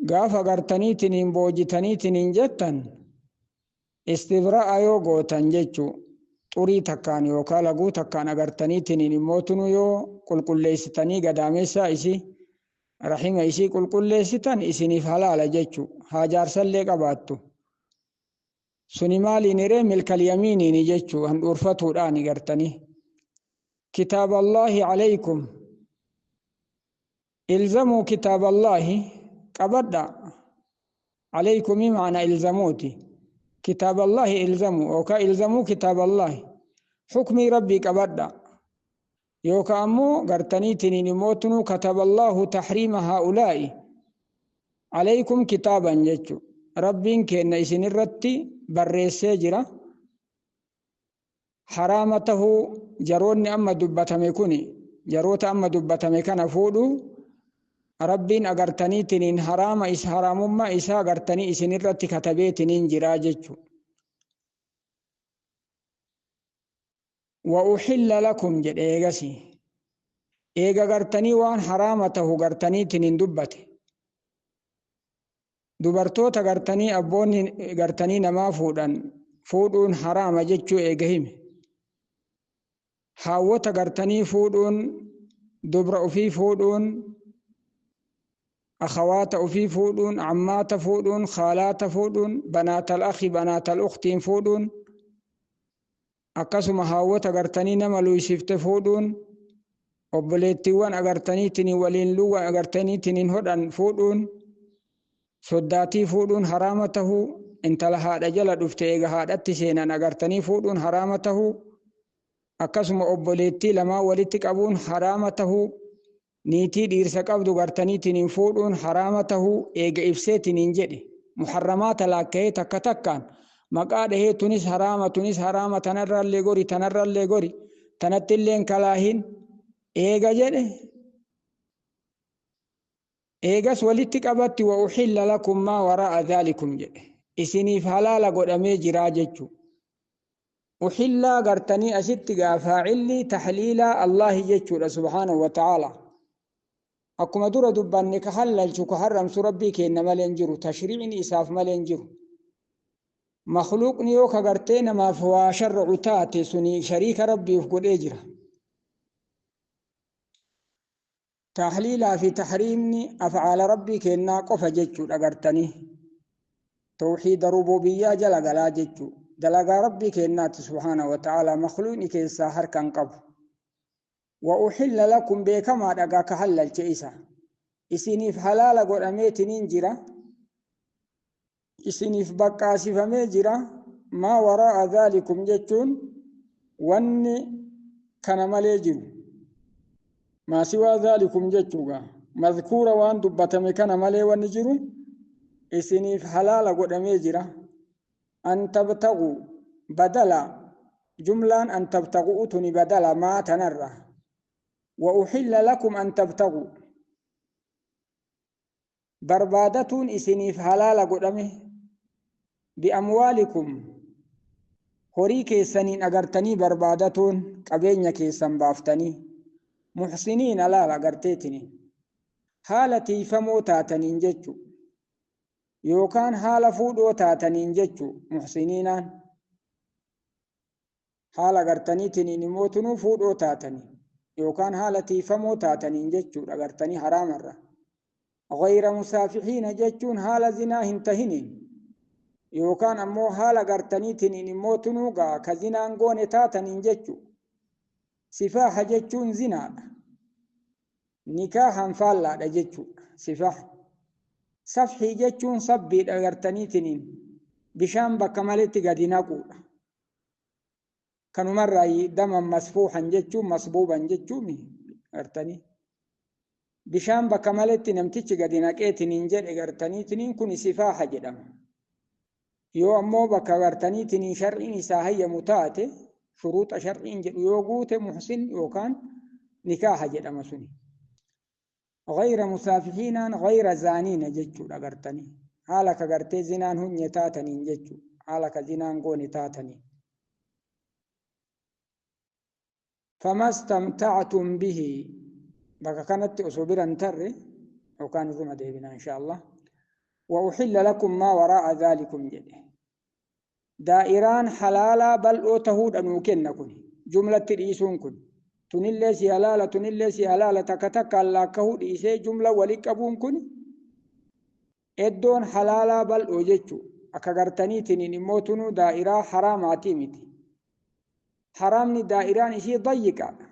Gaafa agartanii tiniin boojitanii tiniin jettan, istibra'a yoo gootan jechuu, xurii takkaan yookaan laguu takkaan agartanii tiniin immoo tunu yoo qulqulleessitanii gadaameessaa isii, rahima isii qulqulleessitan, isiniif halaala jechuu, haa jaarsallee qabaattu. Suni maaliin iree? Milkal yamiiniini jechuu, handhuurfatuudhaani gartanii. كتاب الله عليكم، إلزموا كتاب الله qabadha. عليكم معنى إلزموتي، كتاب الله إلزموا yookaa إلزموا كتاب الله، حكمي ربي qabadha. Yookaa ammoo gartanii tiniin immootunu كتب الله تحريم هؤلاء عليكم كتابا jechu, rabbiin kenna isin irratti barreessee jira haraama tahuu jaroonni amma dubbatame kuni. Jaroota amma dubbatame kana fuudhu rabbiin agartanii tiniin haraama is haraamummaa isaa agartanii isin irratti katabee tiniin jiraa jechu. وأحل لكم jedhe. Eegasi eega gartanii waan haraama tahu gartanii tiniin dubbate, dubartoota gartanii abboonni gartanii namaa fuudhan fuudhuun haraama jechuu eega hime, haawwota gartanii fuudhuun, dubra ufii fuudhuun, akhawaata ufii fuudhuun, ammaata fuudhuun, khaalaata fuudhuun, بنات الأخ بنات الأخت iin fuudhuun, akkasuma haawwota gartanii nama luysifte fuudhuun, obboleettiiwwan agartaniitiin waliin luwa agartaniitiin hodhan fuudhuun, soddaatii fuudhuun haraama tahuu, intala haadha jala dhufte eega haadhatti seenan agartanii fuudhuun haraama tahuu, akkasuma obboleettii lamaa walitti qabuun haraama tahuu, niitii dhiirsa qabdu gartaniitiin fuudhuun haraama tahuu eega ibseetiniin jedhe, muharramaata laakka'ee takka takkaan maqaa dhahee, tunis haraama, tunis haraama, tanarraallee gori, tanarraallee gori, tanattilleen kalaahin eega jedhe, eegas walitti qabatti وأحل لكم ما وراء ذلكم jedhe, isiniif halaala godhamee jiraa jechuu. Uxillaa gartanii asitti gaa faacilli taxliilaa Allahi jechuudha سبحانه وتعالى. Akkuma dura dubbanne, ka hallalchu ka harramsu rabbii kenna malee hin jiru, tashriicni isaaf malee hin jiru. Makluuqni yoo ka gartee namaaf waa sharracu taate, suni shariika rabbiif godhee jira. Taxliilaa fi taxriimni afcaala rabbii kennaa qofa jechuudha gartanii. Tawxiida rububiyyaa jala galaa jechuu, dalagaa rabbii kennaati سبحانه وتعالى, makluuqni keessaa harkan qabu. وأحل لكم beekamaa dhagaa ka hallalche isa, isiniif halaala godhameetiniin jira, isiniif baqqaasifamee jira. ما وراء ذلكم jechuun wanni kana malee jiru, ما سوى ذلكم jechuuga, mazkuura waan dubbatame kana malee wanni jiru isiniif halaala godhamee jira. أن تبتغوا badala, jumlaan أن تبتغوا tuni badala maa tanarra. وأحل لكم أن تبتغوا barbaadatuun isiniif halaala godhame, بأموالكم horii keessaniin agartanii barbaadatuun, qabeenya keessan baaftanii, محصنين alaal agarteetini haala tiifamoo taataniin jechu. Yookaan haala fuudhoo taataniin jechuu muhsiniinaan haala gartaniitiin immoo tunuu fuudhoo taatanii yookaan haala tiifamoo taataniin jechuudha gartanii haraamarra. Ghayra musaafihiina jechuun haala zinaa hin tahiniin yookaan ammoo haala gartaniitiin immoo tunuu gaa ka zinaan goone taataniin jechuu. Sifaaha jechuun zinaadha. Nikaahan faallaadha jechuudha sifaaha. Safhii jechuun sabbiidha gartaniitiin bishaan bakka maletti gadi naquudha. Kanumarraa daman masfuuhan jechuun masbuuban jechuun gartanii. Bishaan bakka maletti namtichi gadi naqeetiniin jedhe gartaniitiin kun sifaaha jedhama. Yoo ammoo bakka gartaniitiin shar'iin isaa hayyamu taate shuruuxa shar'iin jedhu yoo guute muhsin yookaan nikaaha jedhama suni. Ghayra musaafihiinaan ghayra zaaniina jechuudha gartanii. Haala ka gartee zinaan hunye taataniin jechuudha. Haala ka zinaan goone taataniin. Famastamtactum bihi bakka kanatti osoo bira hin tarre yookaan irruma deebina insha Allah. Wa uxilla lakum maa waraa'a dhaalikum jedhe. Daa'iraan halaalaa bal'oo tahuudha nuu kenna kun jumlatti dhiisuun kun. Tunillee si halaala tunillee si halaala takka takkaan laakkahuu dhiisee jumla wali qabuun kun iddoon halaalaa bal'oo jechuu akka gartaniitiin immoo tunuu daa'iraa haraamaatii miti. Haraamni daa'iraan ishii dayyiqaadha.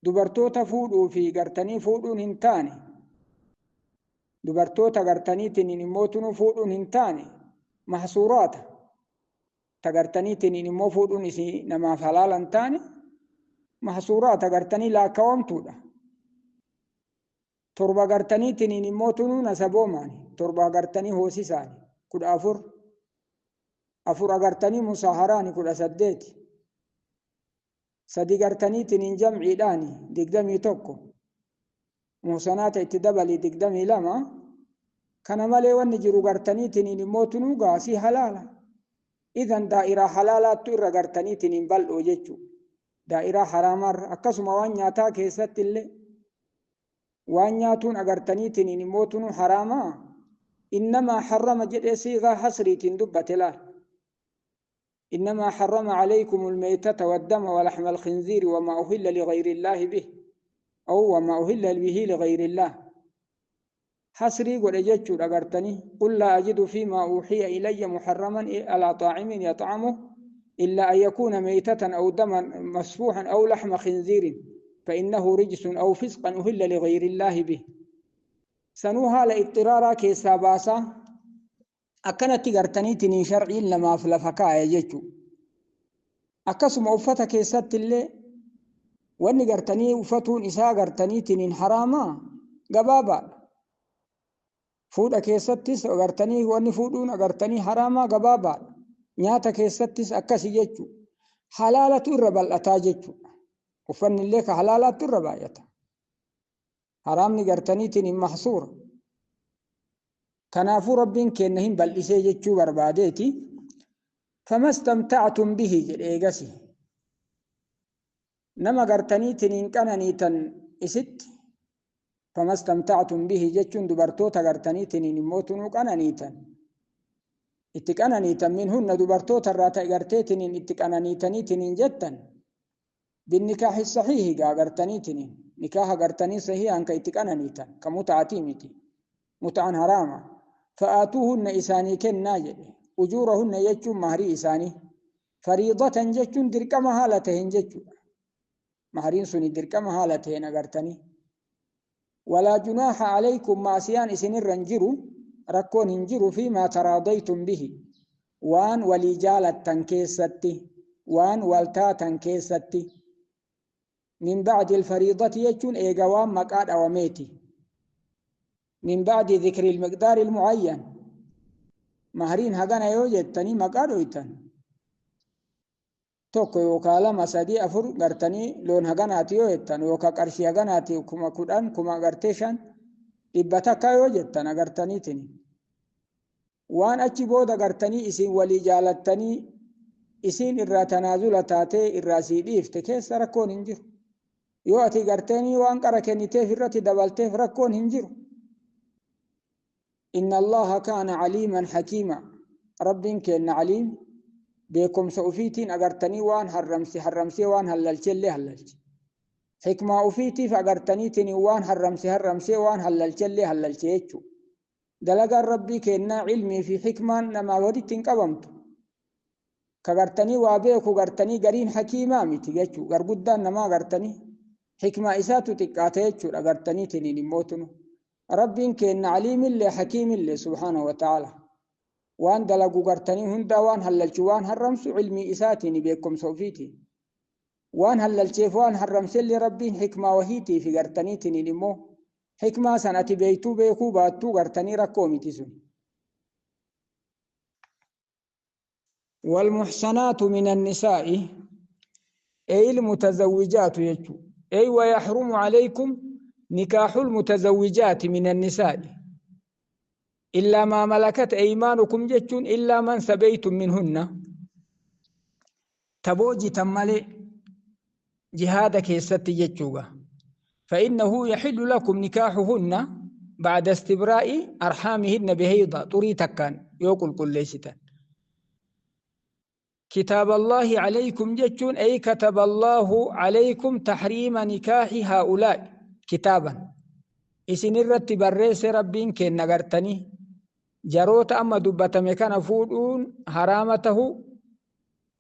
Dubartoota fuudhuu fi gartanii fuudhuun hin taane dubartoota gartaniitiin immoo tunuu fuudhuun hin taane mahsuuraata. Ta gartaniitiin immoo fuudhuun isii namaaf halaala hin taane mahsuuraata gartanii laakkawamtuudha. Torba gartaniitiin immoo tunuu nasaboomaani. Torba gartanii hoosisaani 14. Afur agartanii musaaharaani 18. Sadi gartaniitiin jamciidhaani 21. Muhsanaata itti dabalii 22. Kana malee wanni jiru gartaniitiin immoo tunuu gaasii halaala. Idan daa'iraa halaalaattu irra gartaniitiin bal'oo jechuudha. Daa'iraa haraamaarra akkasuma waan nyaataa keessatti illee waan nyaatuun agartaniitiin immoo tunuu haraamaa. Innamaa harrama jedhee siigaa hasriitiin dubbate laal. إنما حرم عليكم الميتة والدم ولحم الخنزير وما أهل لغير الله به أو وما أهل به لغير الله. حصري قد أجدت أغرتني قل لا أجد فيما أوحي إلي محرما على طاعم يطعمه إلا أن يكون ميتة أو دما مسفوحا أو لحم خنزير فإنه رجس أو فسقا أهل لغير الله به. سنوها لإضطرارا كيساباسا akkanatti gartaniitiin sharciin namaaf lafa kaa'e jechuudha. Akkasuma uffata keessatti illee wanni gartanii uffatuun isaa gartaniitiin haraamaa gabaabaadha. Fuudha keessattis gartanii wanni fuudhuun gartanii haraamaa gabaabaadha. Nyaata keessattis akkasi jechuudha. Halaalatu irra bal'ataa jechuudha. Uffanni illee ka halaalaatti irra baay'ata. Haraamni gartaniitiin hin mahsuura. Kanaafuu rabbiin kenna hin bal'isee jechuu barbaadeeti. Famastamtactum bihi jedhe eegasi. Nama gartaniitiin hin qananiitan isitti famastamtactum bihi jechuun dubartoota gartaniitiin immoo tunuu qananiitan. Itti qananiitan minhunna dubartoota irraa ta'e garteetiin itti qananiitaniitiin hin jettan. Binnikaahi sahiihi gaa gartaniitiin nikaaha gartanii sahiihaan ka itti qananiitan ka muta'atii miti. Muta'an haraama. فآتوهن إساني كنا جده أجورهن يجون مهري إساني فريضة جتون دركما هالتهن جتون مهرين سني دركما هالتهن أغرتني. ولا جناح عليكم معصيان إسن الرنجرو ركون هنجرو فيما تراضيتم به وان ولجالة تنكيستي وان والتا تنكيستي من بعد الفريضة يجون إيقوان مقاد أوميتي من بعد ذكر المقدار المعين مهرين هغانا يوجدتني مقادويتن tokko yookaan lama sadii afur gartanii loon haganaati yoo jettan yookaan qarshii haganaati 10,000 10,500 100 yoo jettan agartaniitiin waan achi booda gartanii isin walii jaalattanii isin irraa tanaazula taatee irraa sii dhiifte keessa rakkoon hin jiru. Yoo ati gartanii waan qara kenniteef irratti dabalteef rakkoon hin jiru. إن الله كان عليما حكيما. رب كان عليم بكم سأفيتين أغرتني وان حرمسي حرمسي وان هللتي اللي هللتي. حكمة أفيتي فأغرتني تني وان حرمسي حرمسي وان هللتي اللي هللتي. دلق ربي كان علمي في حكمة نما وديت قبمت. كغرتني وابيكو غرتني غرين حكيمة ميتي جچو غرغدان نما غرتني حكمة إساتو تقاته جچو غرتني تنين موتنو. ربي كان عليم اللي حكيم اللي سبحانه وتعالى. وان دلقو غرتني هندا وان هللچو وان حرمسو علمي إساتيني بيكم سوفيتي. وان هللچيف وان حرمس اللي ربي حكمة وهيتي في غرتني تنين مو حكمة سنتي بيتو بيكو باتو غرتني ركومتي سن. والمحصنات من النساء أي المتزوجات يجو أي ويحرم عليكم نكاح المتزوجات من النساء إلا ما ملكت أيمانكم جتون إلا من سبيتم منهن. تبوجي تمالي جهادك يستي جتشوغا فإنه يحل لكم نكاحهن بعد استبراء أرحامهن بهيضة طريتكان يوكل كل ليستان. كتاب الله عليكم جتون أي كتب الله عليكم تحريم نكاح هؤلاء كتابا. إسن الرتب الرئيس ربين كن نغرتني جروت أما دبتم كان فودون حرامته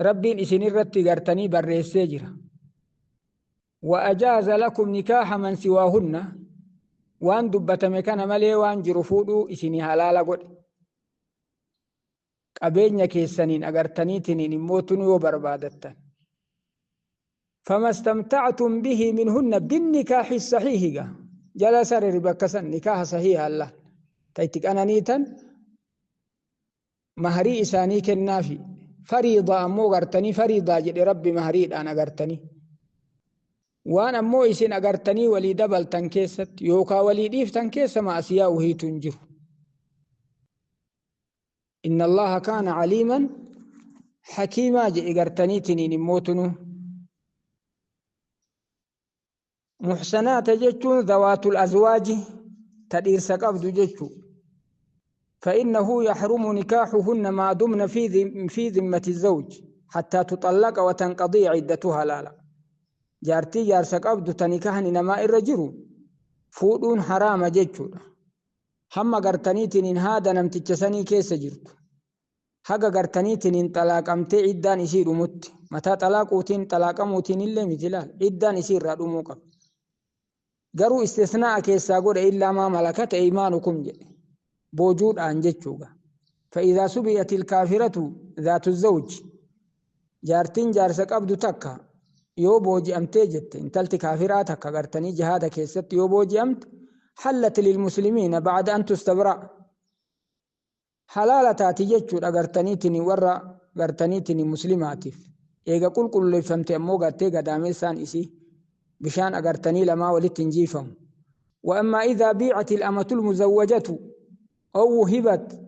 ربين إسن الرتب غرتني برئيس جرا. وأجاز لكم نكاح من سواهن وان دبتم كان ملي وان جرفودو إسني حلال قد qabeenya keessaniin agartaniitiniin immootun yoo barbaadattan. فما استمتعتم به منهن بالنكاح الصحيح جل سرر بكسن نكاح صحيح الله تيتك أنا نيتا مهري إساني كنافي فريضة أمو غرتني فريضة جد ربي مهري أنا غرتني وأنا أمو إسين أغرتني ولي دبل تنكيست يوكا ولي ديف تنكيس ما أسياوه تنجر. إن الله كان عليما حكيما جئ غرتني تنين موتنو. محسنات جتون ذوات الأزواج تدير سقفد جتو فإنه يحرم نكاحهن ما دمن في ذمة الزوج حتى تطلق وتنقضي عدتها. لا لا جارتي جار سقفد تنكاحن نما الرجل فودون حرام جتو هم غرتني تنين هذا نمتجسني كيس جرت حق غرتني تنين طلاق أمتي عدان يصير مت متى طلاقوتين طلاقموتين اللي مثلال عدان يصير رادمو قب garuu istisnaa keessaa godhe illaa maa malakat aymanukum jedhe boojuudhaan jechuudha. فإذا سبيت الكافرة ذات الزوج jaartiin jaarsa qabdu takka yoo booji'amtee jette intalti kaafiraa takka gartanii jihaada keessatti yoo booji'amte حلت للمسلمين بعد أن تستبرأ حلالة taati jechuudha gartaniitini warra gartaniitini muslimaatiif eega qulqulleeffamte ammoo gartee gadaameessaan isii bishaan agartanii lamaa walitti hinjiifamu. وأما إذا بيعت الأمة المزوجة أو وهبت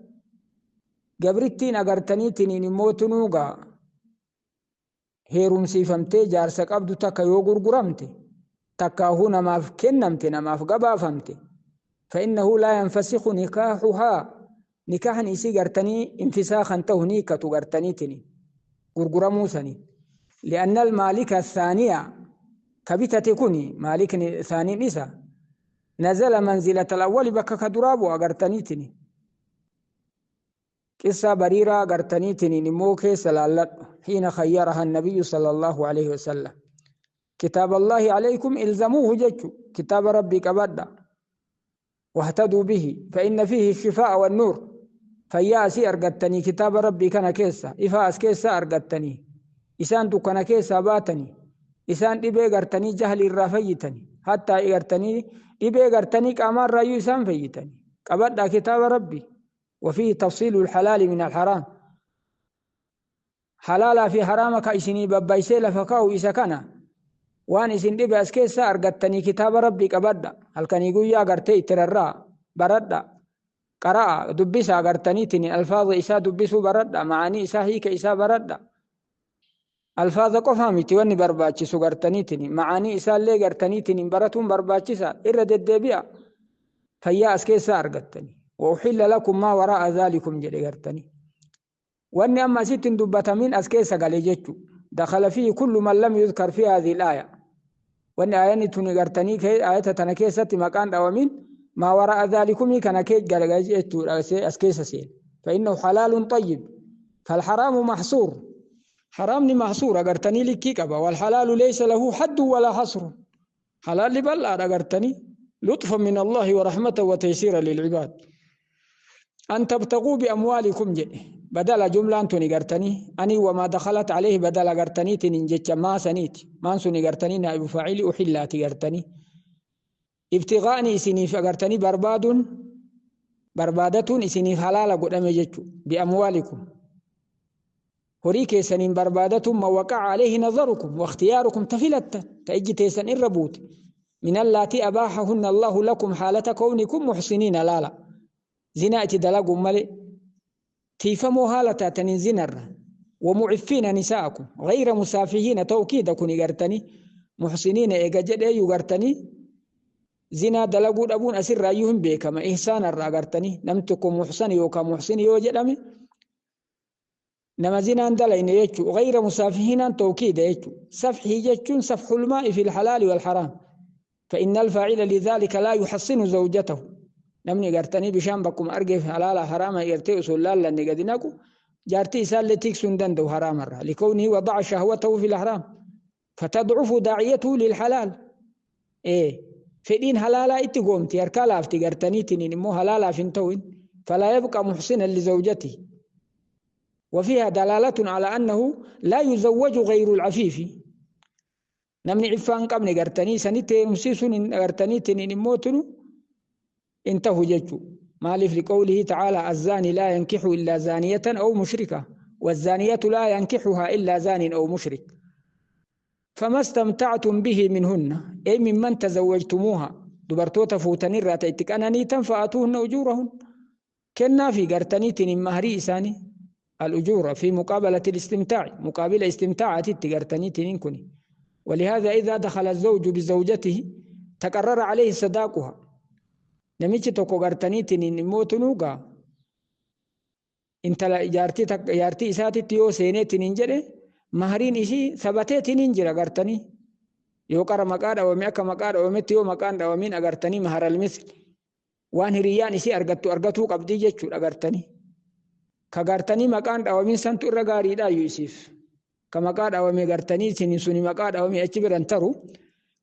gabrittiin agartaniitiniin immoo tunuugaa heerumsiifamtee jaarsa qabdu takka yoo gurguramte takkaahuu namaaf kennamte namaaf gabaafamte فإنه لا ينفسخ نكاحها نكاحن إسي غرتني انفساخا تهو نيكة غرتنيتني غرغرمو سني لأن المالك الثانية كبتة كوني مالك ثاني نسا نزل منزلة الأول بك كدرابو أغرتنيتني قصة بريرة غرتنيتني نموكي سلالت حين خيرها النبي صلى الله عليه وسلم كتاب الله عليكم إلزموه جتشو كتاب ربك أبدا واهتدوا به فإن فيه الشفاء والنور فياسي أرقتني كتاب ربي كان كيسا إفاس كيسا أرقتني إسان كان كيسا باتني إسان إبي غرتني جهل الرافيتني حتى إغرتني إبي غرتني كأمان رأيو إسان فيتني قبض كتاب ربي وفيه تفصيل الحلال من الحرام حلالا في حرامك إسني ببايسي لفكاو إسا كان waan isin dhibe as keessa argattanii kitaaba rabbii qabadha halkanii guyyaa gartee itti rarra'a baradha qara'a dubbisa agartaniitiin alfaaza isaa dubbisuu baradha ma'anii isaa hiika isaa baradha alfaaza qofaa miti wanni barbaachisu gartaniitiin ma'anii isaallee gartaniitiin baratuun barbaachisa irra deddeebi'a fayyaa as keessa argattanii وأحل لكم ما وراء ذلكم jedhe gartanii. Wanni amma asitti hin dubbatamin as keessa gale jechu. دخل فيه كل من لم يذكر في هذه الآية. Wanni aayanni tuni gartanii aayata tana keessatti maqaan dhawamin ما وراء ذلكم kana kee gale jechuudha as keessa seene. فإنه حلال طيب فالحرام محصور. حرامni محصور agartanii likkii qaba. والحلال ليس له حد ولا حصر. حلال bal'aadha agartanii لطفا من الله ورحمة وتيسيرا للعباد. أن تبتغوا بأموالكم jedhe بدل جملة tuni gartanii أني وما دخلت عليه بدل gartanii tinin jecha maa saniiti maan suni gartanii نائب فاعل أحلات gartanii ibtigaa'ni isiniif agartanii barbaaduun barbaadatuun isiniif halaala godhame jechu بأموالكم horii keessaniin barbaadatuun ما وقع عليه نظركم واختياركم tafilattan ta ijji teessan irra buute من اللاتي أباحهن الله لكم حالة كونكم محصنين laala zinaa itti dalaguun malee tiifamoo haala taataniin zinarra ومعفين نساءكم غير مسافهين توكيد kun gartanii محصنين eega jedheeyyuu gartanii zinaa dalaguu dhabuun asirraayyuu hin beekama ihsaanarraa gartanii namni tokko muhsan yookaan muhsin yoo jedhame nama zinaan dalayne jechuu غير مسافهين توكيد jechuu. safhii jechuun سفح الماء في الحلال والحرام فإن الفاعل لذلك لا يحصن زوجته. Namni gartanii bishaan bakkuma argeef halaala haraama gartee osoo laallanne gadi naqu jaartii isaallee tiksuu hin danda'u haraamarraa. لكونه وضع شهوته في الحرام فتضعف داعيته للحلال. Fedhiin halaalaa itti goomti harkaa laafti gartaniitiin immoo halaalaaf hin ta'in فلا يبقى محصنا لزوجته. وفيها دلالة على أنه لا يزوج غير العفيف. Namni ciffaa hin qabne gartanii sanitti heerumsiisuun gartaniitiin immoo tunu intahu jechu. Maaliif? لقوله تعالى الزاني لا ينكح إلا زانية أو مشركة والزانية لا ينكحها إلا زان أو مشرك. فما استمتعتم به منهن أي ممن تزوجتموها dubartoota fuutanirraa ta itti qananiitan فآتوهن أجورهن kennaa fi gartaniitiin mahrii isaanii. الأجور في مقابلة الاستمتاع مقابل استمتاعات gartaniitiin kuni. ولهذا إذا دخل الزوج بزوجته تقرر عليه صداقها. Namichi tokko gartaniitiin immoo tunuugaa intala jaartii isaatitti yoo seeneetiin jedhe mahriin isii sabateetiin jira gartanii. Yoo qara maqaa dhawame akka maqaa dhawametti yoo maqaan dhawamin agartanii مهر المثل waan hiriyyaan isii argattu argatuu qabdii jechuudha agartanii. Ka gartanii maqaan dhawamin santu irra gaariidha iyyuu isiif. Ka maqaa dhawame gartanii isin suni maqaa dhawame achi biran taru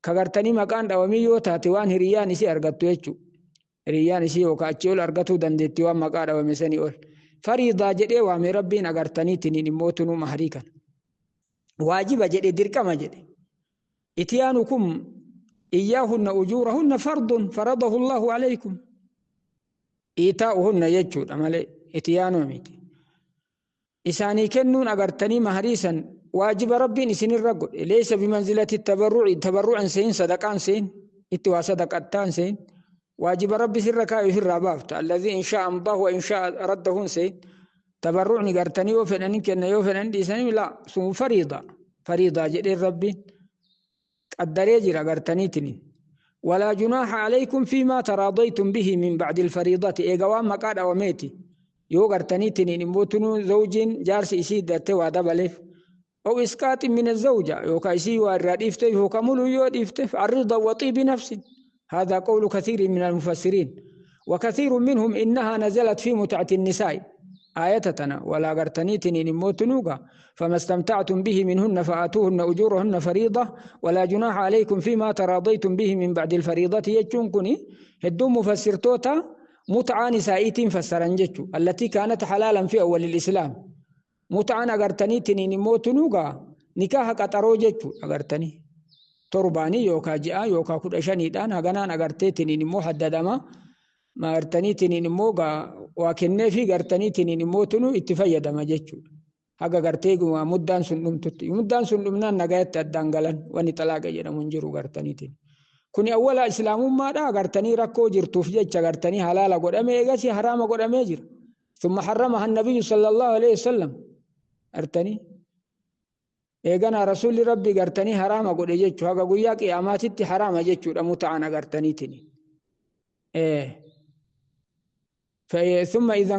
ka gartanii maqaan dhawamin yoo taate waan hiriyyaan isii argattu jechuudha. Hiriyyaan isii yookaan achi ol argatuu dandeetti waan maqaa dhawame sanii ol. Fariidaa jedhee waame rabbiin agartaniitiin immoo tunuu mahrii kana. Waajiba jedhe dirqama jedhe. إتيانكم إياهن أجورهن فرض فرضه الله عليكم. إيتاؤهن jechuudha malee itiyaanuu miti. Isaanii kennuun agartanii mahriisan waajiba rabbiin isinirra godhe. ليس بمنزلة التبرع tabarru'an seen sadaqaan seen itti waa sadaqattaan seen waajiba rabbi sirra kaa'e ofirraa baafta. الذي إن شاء أمضاه وإن شاء رده seen tabarru'ni gartanii yoo fedhanii kenna yoo fedhan dhiisanii laa sun fariida fariidaa jedheen rabbiin qaddaree jira gartaniitiin. ولا جناح عليكم فيما تراضيتم به من بعد الفريضة eega waan maqaa dhawameeti yoo gartaniitiin immoo tunuu zawjiin jaarsi isii darte waa dabaleef أو إسقاط من الزوجة yookaan isii waa irraa dhiifte yookaan muluu yoo dhiifte الرضا وطيب نفس. هذا قول كثير من المفسرين وكثير منهم إنها نزلت في متعة النساء آيتنا ولا gartaniitiin immoo tunuuga فما استمتعتم به منهن فآتوهن أجورهن فريضة ولا جناح عليكم فيما تراضيتم به من بعد الفريضة jechuun kuni hedduun mufassirtoota mut'aa nisaa'iitiin fassaran jechu التي كانت حلالا في أول الإسلام. Mut'aan agartaniitiin immoo tunuuga nikaaha qaxaroo jechu agartanii torbaanii yookaan ji'a yookaan 15dhaan haganaan agarteetiin immoo haddadama agartaniitiin immoo waa kenneefi gartaniitiin immoo tunu itti fayyadama jechuudha. Haga gartee muddaan sun dhumtutti. Muddaan sun dhumnaan nagayatti addaan galan wanni xalaaqa jedhamu hin jiru gartaniitiin. Kuni awwala islaamummaadha gartanii rakkoo jirtuuf jecha gartanii halaala godhamee eegasii haraama godhamee jira. ثم حرمها النبي صلى الله عليه وسلم gartanii eeganaa rasuulli rabbi gartanii haraama godhe jechuu haga guyyaa qiyaamaatitti haraama jechuudha muta'aan agartaniitiin. ثم إذا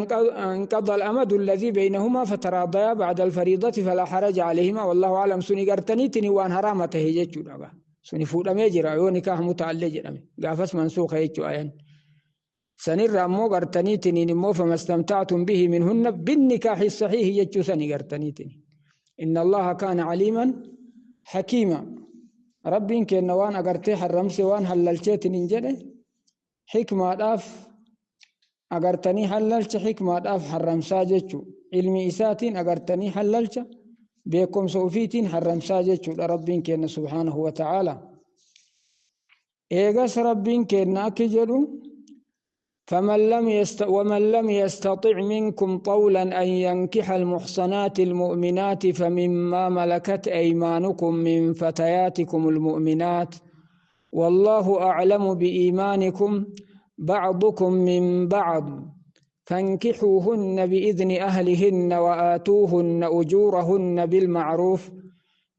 انقضى الأمد الذي بينهما فتراضيا بعد الفريضة فلا حرج عليهما والله أعلم. سني قرتنيتني وان هرامته يجتشو سني فودمee jira yoo nikaah mutaallee jedhame gaafas mansuuka jechuu ayan sanirra ammoo gartaniitiniin immoo famastamtactum bihi minhunna binnikaahi saxiihi jechuu sani gartaniitini. Inna Allaha kaana caliiman hakiima. Rabbiin kenna waan agartee harramse waan hallalcheetiniin jedhe xikmaadhaaf agartanii hallalcha, xikmaadhaaf harramsaa jechuu, ilmi isaatiin agartanii hallalcha, beekumsa ufiitiin harramsaa jechuudha Rabbiin kenna subhaanahu wa ta'aala. Eegas Rabbiin kenna akki jedhu: ومن لم يستطع منكم طولا أن ينكح المحصنات المؤمنات فمما ملكت أيمانكم من فتياتكم المؤمنات والله أعلم بإيمانكم بعضكم من بعض فانكحوهن بإذن أهلهن وآتوهن أجورهن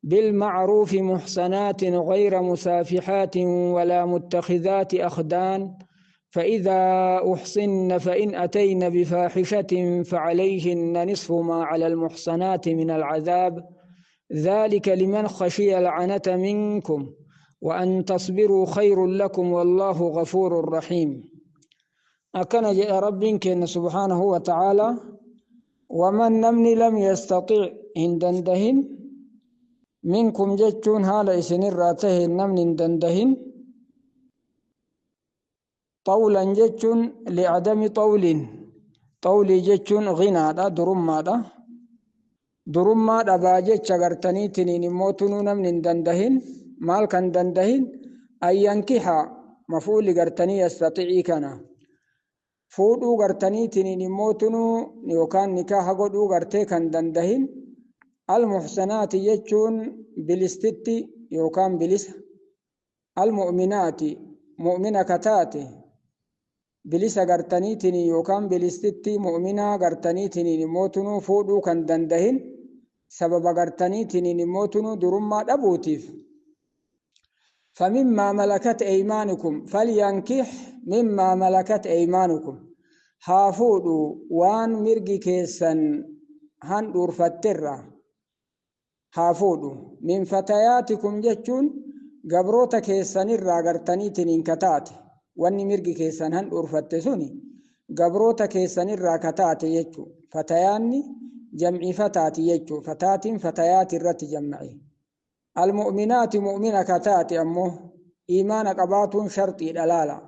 بالمعروف محصنات غير مسافحات ولا متخذات أخدان فإذا أحصن فإن أتين بفاحشة فعليهن نصف ما على المحصنات من العذاب ذلك لمن خشي العنة منكم وأن تصبروا خير لكم والله غفور رحيم. أكن جاء ربك سبحانه وتعالى: ومن نمني لم يستطيع إن دندهن منكم جتون هال إسن الراته نمن دندهن طولا جتون لعدم طول طول جتون غنى دا درما دا درما دا باجت شغرتني تنين موتنو نمن دندهن مال كان دندهن أن ينكح مفعول غرتني يستطيع كنا fuudhuu gartaniitiin immootunuu yookaan nikaaha godhuu gartee kan dandahin almuhsanaati jechuun bilistitti yookaan bilisa almu'minaati mu'mina kataate bilisa gartaniitiin yookaan bilistitti mu'minaa gartaniitiin immootunuu fuudhuu kan dandahin sababa gartaniitiin immootunuu durummaa dhabuutiif. فمما ملكت أيمانكم فلينكح مما ملكت أيمانكم هافودو وان مرقي كيسن هندور فترة هافودو من فتياتكم جتشون قبروتا كيسن الراغرتني تنين كتات واني مرقي كيسن هندور فتسوني قبروتا كيسن الراكتات يجو فتياني جمعي فتاتي يجو فتات فتيات الرت جمعي المؤمنات مؤمنة كتات أمه إيمان قبات شرطي دلالة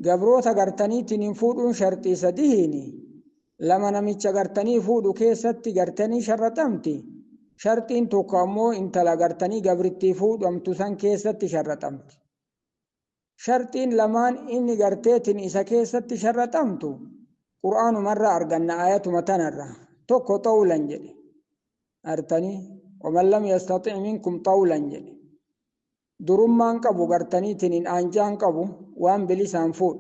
قبروتا قرتني تنفودون شرطي سدهيني لما نمتش قرتني فودو كيستي قرتني شرطمتي شرطين تقامو انت لا قرتني قبرتي فود أمتسان كيستي شرطمتي شرطين لمان إني قرتيتن إسا كيستي شرطمتو قرآن مرة أرقنا آيات متنرة توكو طولا جدي أرتني ومن لم يستطع منكم طولا جدي درمان قبو قرتني تنين آنجان قبو وان بلسان فود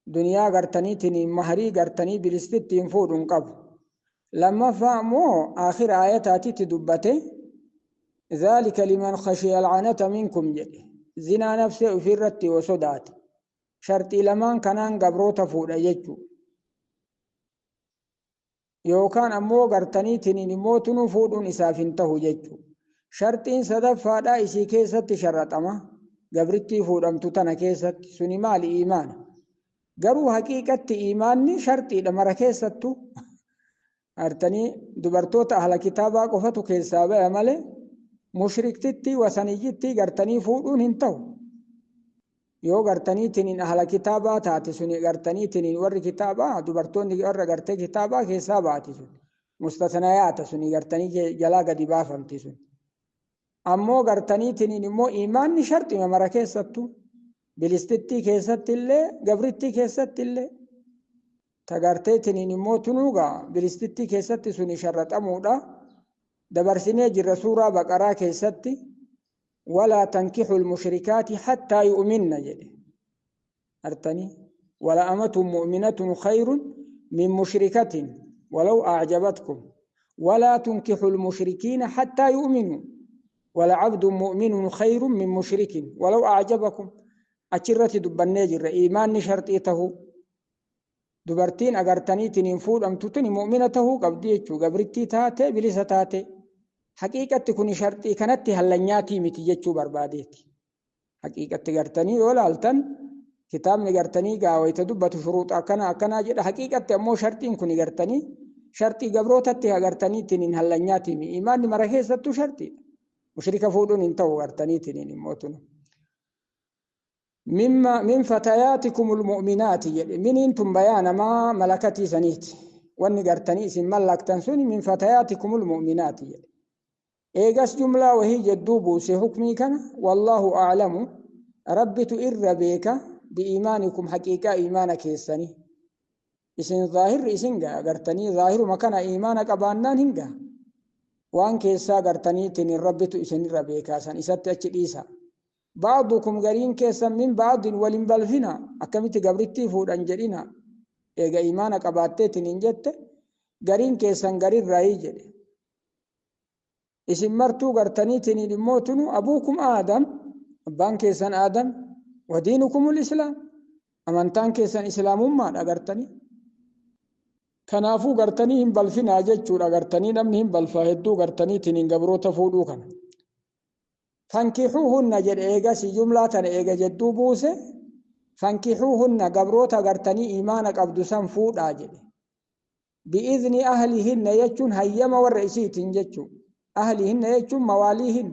دنيا قرتني تنين مهري قرتني بلستين فود قبو لما فهموا آخر آياتاتي تدبته ذلك لمن خشي العنة منكم جدي زنا نفسه في الرت وصدات شرطي لمن كانان قبرو تفود أججو yookaan ammoo gartanii tiniin immoo tunuu fuudhuun isaaf hin tahu jechuu. Sharxiin sadaffaadhaa isii keessatti sharaxama. Gabrittii fuudhamtu tana keessatti suni maali iimaana? Garuu haqiiqatti iimaanni sharxiidha mara keessattu. Artanii dubartoota ahla kitaabaa qofatu keessaa baya malee mushriktitti wasaniyyitti gartanii fuudhuun hin tahu. Yoo gartanii tiniin ahla kitaabaa taate suni gartanii tiniin warri kitaabaa dubartoonni warra gartee kitaabaa keessaa baati sun mustatanayaata suni gartanii jalaa gadi baafamti sun. Ammoo gartanii tiniin immoo iimaanni sharxima mara keessattu bilistittii keessatti illee gabrittii keessatti illee tagartee tiniin immoo tunuugaa bilistittii keessatti suni sharraxamuudha. Dabarsinee jirra suuraa Baqaraa keessatti ولا تنكحوا المشركات حتى يؤمن جده أرتني ولا أمة مؤمنة خير من مشركة ولو أعجبتكم ولا تنكحوا المشركين حتى يؤمنوا ولا عبد مؤمن خير من مشرك ولو أعجبكم. Achirratti dubbannee jirra iimaanni sharxii tahuu. Dubartiin agartaniitiin hin fuudhamtu tuni mu'mina tahuu qabdi jechuu, gabrittii taate bilisa taate. Haqiiqatti kuni sharxii kanatti hallanyaatii miti jechuu barbaadeeti. Haqiiqatti gartanii yoo laaltan kitaabni gartanii gaawayta dubbatu shuruuxa akkana akkanaa jedha. Haqiiqatti ammoo sharxiin kuni gartanii sharxii gabrootatti agartaniitiin hin hallanyaatii miti. Iimaanni mara keessattuu sharxiidha. Mushrika fuudhuun hin ta'u gartaniitiin immoo tunu. Mimma min fatayaatikumul mu'minaati jedhe. Miniin tun bayaana maa malakatii saniiti. Wanni gartanii isin mallaktan suni min fatayaatikumul mu'minaati jedhe. Eegas jumlaa wahii jedduu buuse hukmii kana. Wallaahu a'lamu, rabbitu irra beeka, bi'iimaanikum, haqiiqaa iimaana keessanii. Isin zaahirri isin ga'a gartanii zaahiruma kana iimaana qabaannaan hin ga'a. Waan keessaa gartaniitiin rabbitu isinirra beekaa, san isatti achi dhiisa. Ba'dukum, gariin keessan, min ba'din walin balfina, akkamitti gabrittii fuudhan jedhina. Eega iimaana qabaatteetiin hin jette gariin keessan garirraayii jedhe. Isin martuu gartaniitiin immoo tunu abuukum Aadam, abbaan keessan Aadam, wadiinukumul Islaam, amantaan keessan islaamummaadha gartanii. Kanaafuu gartanii hin balfinaa jechuudha. Gartanii namni hin balfaa hedduu gartaniitiin hin gabroota fuudhuu kana. Fankixuuhunna jedhe. Eegas jumlaa tana eega jedduu buuse, fankixuuhunna, gabroota gartanii imaana qabdu san fuudhaa jedhe. Bi'izni ahlihinna jechuun hayyama warra isiitiin jechuu. Ahlihinna jechuun mawaaliihin.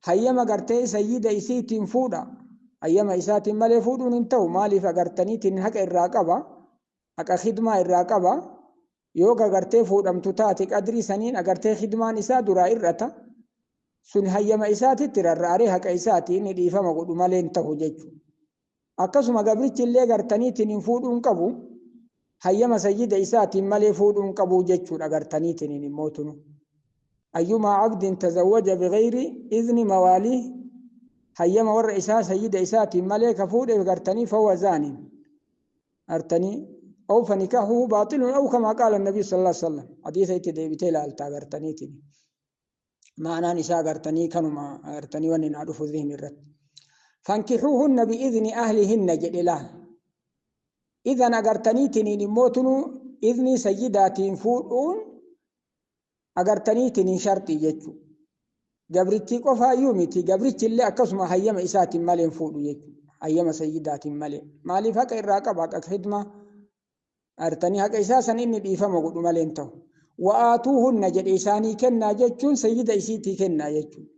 Hayyama gartee sayyida isiitiin fuudha. Hayyama isaatiin malee fuudhuun hin ta'u. Maaliif? Agartaniitiin haqa irraa qaba. Haqa khidmaa irraa qaba. Yoo agartee fuudhamtu taate qadrii saniin agartee khidmaan isaa duraa irrata. Sun hayyama isaatitti rarra'aree haqa isaati inni dhiifama godhu malee hin ta'u jechuudha. Akkasuma gabrichi illee gartaniitiin hin fuudhuun qabu. Hayyama sayyida isaatiin malee fuudhuun qabu jechuudha gartaniitiin immoo tunu. Ayyumaa abdin tazawwaja bighayri izni mawaalii, hayyama warra isaa sayyida isaatiin malee ka fuudhe gartanii fahuwa zaanin gartanii aw fanikaahuhu baaxilun aw kamaa qaala nabii sallallahu alaihi wasallam. Hadiisa itti deebitee ilaaltaa gartaniitiin. Ma'anaan isaa gartanii kanuma gartanii wanni naa dhufu zihni irratti. Fankixuuhunna bi'izni ahlihinna jedhe laal. Idan agartaniitiin immoo tunu iznii sayyidaatiin fuudhuun agartaniitiin sharxii jechuudha. Gabrittii qofaayyuu miti, gabrichi illee akkasuma hayyama isaatiin malee hin fuudhu jechuudha. Hayyama sayyidaatiin malee. Maaliif? Haqa irraa qaba, haqa khidmaa. Agartanii haqa isaa san inni dhiifama godhu malee hin ta'u. Wa'aatuuhunna jedhe, isaanii kennaa jechuun sayyida isiitii kennaa jechuudha.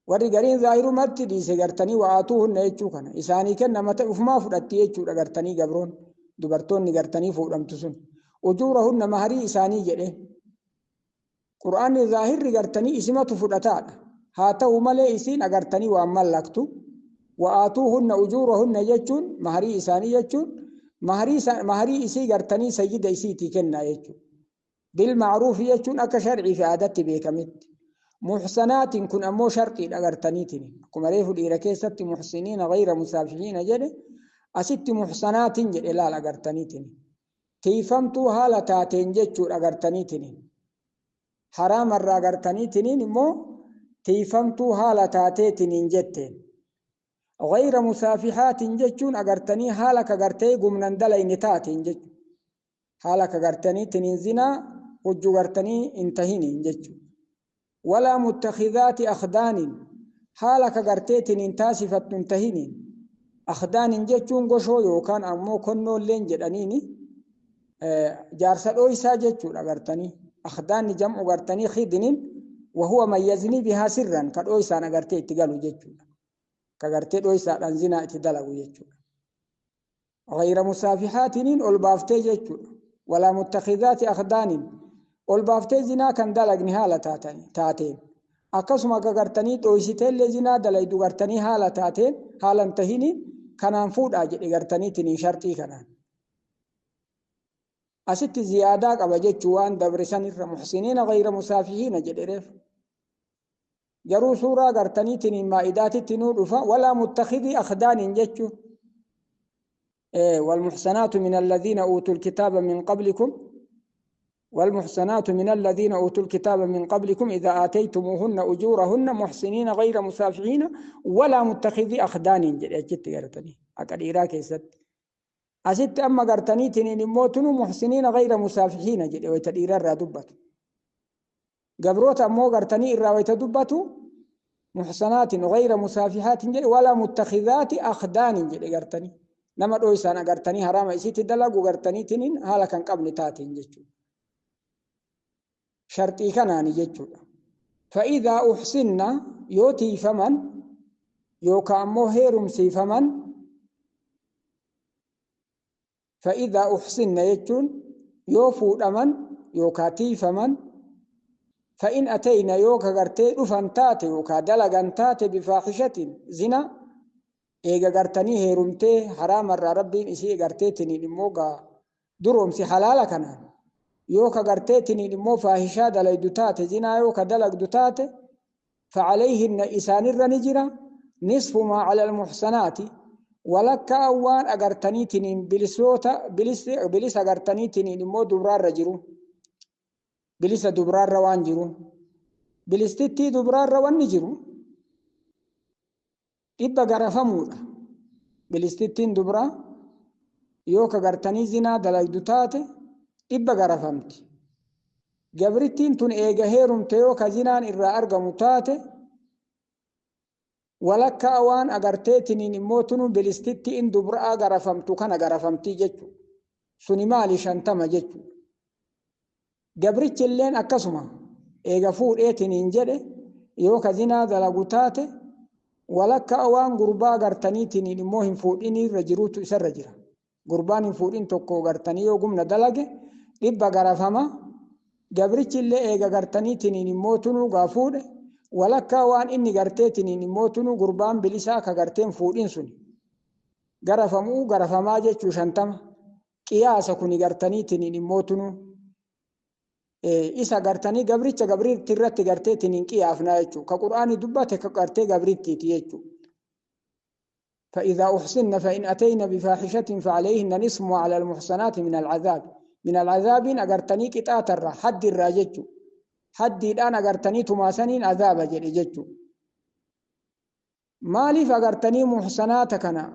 Warri gariin zaahirumatti dhiise gartanii wa'aatuuhunna jechuu kana. Isaanii kenna mata ufumaa fudhatti jechuudha gartanii gabroon dubartoonni gartanii fuudhamtu sun. Ujuurahunna, maharii isaanii jedhe. Qur'aanni zaahirri gartanii isimatu fudhataadha. Haa ta'u malee isiin agartanii waan mallaktu. Wa'aatuuhunna ujuurahunna jechuun maharii isaanii jechuun maharii isii gartanii sayyida isiitii kennaa jechuudha. Bilma'ruufi jechuun akka sharcii fi aadaatti beekametti. Muhsanaatiin kun ammoo sharxiidha gartaniitiin. Akkuma reefu dhiira keessatti muhsiniina ghayra musaafihiina jedhe, asitti muhsanaatiin jedhe laal agartaniitiin. Tiifamtuu haala taateen jechuudha agartaniitiin. Haraamarraa gartaniitiin immoo tiifamtuu haala taateetiin jetteen. Ghayra musaafihaatiin jechuun agartanii haala ka gartee gumnan dalayne taateen jechuudha. Haala ka gartaniitiin zinaa hojjuu gartanii hin tahiniin jechuudha. Walaa muttakhidaati akhdaanin, haala ka garteetiin hin taasifattu hin tahiniin. Akhdaanin jechuun goshoo yookaan ammoo konnoolleen jedhaniini jaarsa dhooysaa jechuudha gartanii. Akhdaanni jam'u gartanii khidnin, wahuwa man yaznii bihaa sirran, ka dhooysaan agartee itti galu jechuudha. Ka gartee dhooysaadhaan zinaa itti dalagu jechuudha. Ghayra musaafihaatiniin ol baaftee jechuudha. Walaa muttakhidaati akhdaanin, ol baaftee zinaa kan dalagni haala taateen. Akkasuma ka gartanii dhooysiteellee zinaa dalaydu gartanii haala taateen haalan tahiniin kanaan fuudhaa jedhe gartaniitiin sharxii kanaan. Asitti ziyaadaa qaba jechuu waan dabre sanirra muhsiniina ghayra musaafihiina jedhe reef. Garuu suuraa gartaniitiin maa'idaatitti nuu dhufa walaa muttakhidii akhdaaniin jechuun. والمحصنات من الذين أوتوا الكتاب من قبلكم. والمحصنات من الذين أوتوا الكتاب من قبلكم إذا آتيتموهن أجورهن محسنين غير مسافحين ولا متخذي أخدان جدت قرتني أكل إيراك ست أست أما قرتني تنين موتن محسنين غير مسافحين جد ويتدير الرادبت قبروت أمو قرتني إرا ويتدبت محصنات غير مسافحات جد ولا متخذات أخدان جد قرتني نما دويسان قرتني حرام إسيت دلق وقرتني تنين هالا كان قبل تاتين جد شرطي كاناني جدّ. فإذا أحسن يوتي فمن يوكا أمو سي فمن فإذا أحسن يجون يوفو أمن يوكا تي فمن فإن أتينا يوكا غرتي رفن تاتي يوكا دلغن تاتي بفاحشة زنا إيغا غرتني هيرمتي حرام الربين إسي غرتي تنين موغا درومسي حلالا كنان يوكا غرتيتني إمو فاحشة دلق دتات زنا يوكا دلق دتات فعليهن إسان الرنجرة نصف ما على المحصنات ولك أوان أغرتنيتني بلسوتا بلس أغرتنيتني إمو دبرار رجرو بلس دبرار روان جرو بلستي دبرار روان نجرو إبا غرفمور بلستين دبرا يوكا غرتني زنا دلق دتات dhibba garafamti. Gabrittiin tun eega heerumte yoo ka zinaan irraa argamu taate walakkaa waan agarteetiniin immoo tunu bilistitti in dubra'aa garafamtu kana garafamtii jechuudha. Suni maali 50 jechuudha. Gabrichi illeen akkasuma eega fuudheetiniin jedhe yoo ka zinaa dalagu taate walakkaa waan gurbaa agartaniitiniin immoo hin fuudhinirra jiruutu isarra jira. Gurbaan hin fuudhin tokko gartanii yoo gumna dalage dhibba garafama. Gabrichi illee eega gartaniitiniin immoo tunuu gaa fuudhe walakkaa waan inni garteetiniin immoo tunuu gurbaan bilisaa ka garteen fuudhin suni garafamuu garafamaa jechuu 50 qiyaasa kuni gartaniitiniin immoo tunuu isa gartanii gabricha gabriitti irratti garteetiniin qiyaafnaa jechuu ka qur'aani dubbate ka gartee gabrittiiti jechuu. فإذا أحصن فإن أتينا بفاحشة فعليهن نصف ما على المحصنات من العذاب من العذاب أجرتني كتات الر حد الراجج حد الآن أجرتني تماسنين عذاب جل مالي فأجرتني محصناتك أنا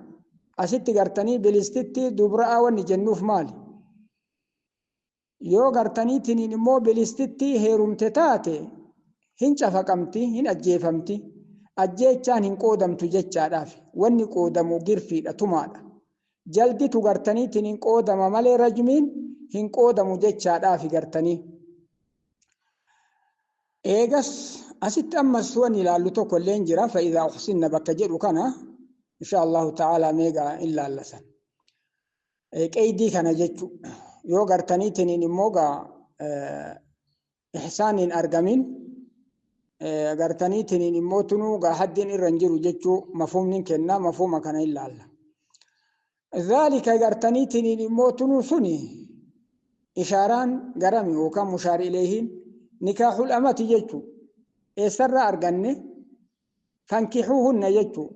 أست أجرتني بلستتي دبرأ ونجنوف مالي يو أجرتني تنين مو بلستتي هيرم تتاتي هن شفقمتي هن أجيفمتي أجيتشان هن قودم تجتشا wanni qoodamu girfiidha tumaadha. Jalditu gartaniitiin hin qoodama malee rajmiin hin qoodamu jechaadhaafi gartanii. Eegas asitti ammas wanni ilaallu tokko illee jira. Fa'idaa uxsinna bakka jedhu kana insha Allahu ta'ala meegaa in laallasan. Qeydii kana jechu yoo gartaniitiin immoo gaa ihsaaniin argamin gartaniitiin immoo tunuu gaa haddiin irra hin jiru jechuu mafhuumni kenna mafhuuma kana hin laalla. Dhaalika gartaniitiin immoo tunuu suni ishaaraan garami yookaan mushaar ileehiin nikaaxul amati jechuu eessarraa arganne fankixuuhunna jechuu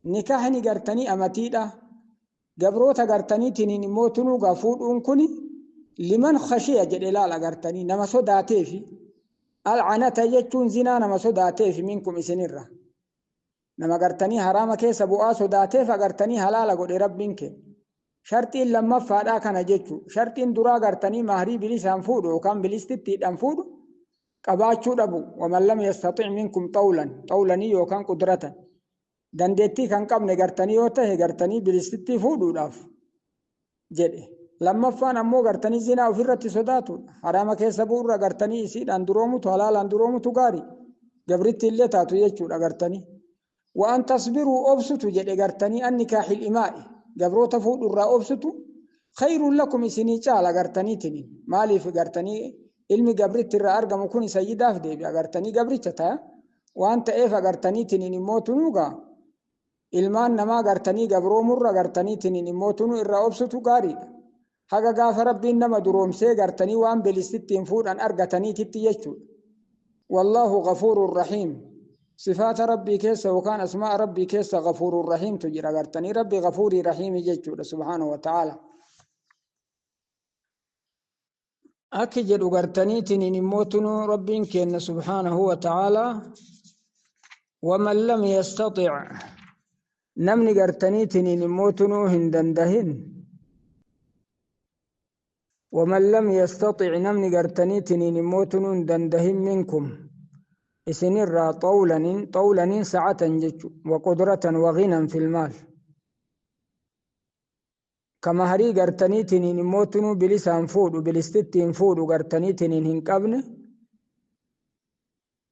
nikaahni gartanii amatiidha. Gabroota gartaniitiin immoo tunuu gaa fuudhuun kuni liman khashiya jedhe laala gartanii nama sodaateefi alcanata jechuun zinaa nama sodaateef minkum isinirra nama gartanii haraama keessa bu'aa sodaateef agartanii halaala godhe rabbiin kee. Sharxiin lammaffaadhaa kana jechuu sharxiin duraa gartanii mahrii bilisaan fuudhu yookaan bilistittiidhaan fuudhu qabaachuu dhabu. Waman lam yastatic minkum xawlan xawlanii yookaan qudratan dandeettii kan qabne gartanii yoo tahe gartanii bilistittii fuudhuudhaaf jedhe. Lammaffaan ammoo gartanii zinaa ofirratti sodaatudha. Haraama keessa bu'urra gartanii isiidhaan duroomutu halaalaan duroomutu gaarii gabritti illee taatu jechuudha gartanii. Waan tasbiruu obsutu jedhe gartanii an nikaaxil imaa'i gabroota fuudhurraa obsutu khayruun lakum isinii caala gartaniitiniin. Maaliif gartanii ilmi gabritti irraa argamu kun sayyidaaf deebi'a gartanii gabricha ta'a waan ta'eef agartaniitiniin immoo tunuugaa ilmaan namaa gartanii gabroomurra gartaniitiniin immoo tunuu irraa obsutu gaariidha. Haga gaafa rabbiin nama duroomsee gartanii waan bilistittiin fuudhan argataniititti jechuudha. Wallaahu ghafuurun rahiim. Sifaata rabbii keessa yookaan asmaa rabbii keessa ghafuurun rahiimtu jira gartanii rabbi ghafuurii rahiimi jechuudha subhaanahu wa ta'aala. Akki jedhu gartaniitiniin immoo tunuu Rabbiin keenna subhaanahu wa ta'aalaa, waman lam yastaxic, namni gartaniitiniin immoo tunuu hin dandahin, waman lam yastaxic, namni gartaniitiniin immoo tunuu hin dandahin, minkum, isinirraa, xawlanin, xawlanin sa'atan jechu, wa qudratan wa ghinan fil maal, kama harii gartaniitiniin immoo tunuu bilisaan fuudhu, bilistittiin fuudhu gartaniitiniin hin qabne,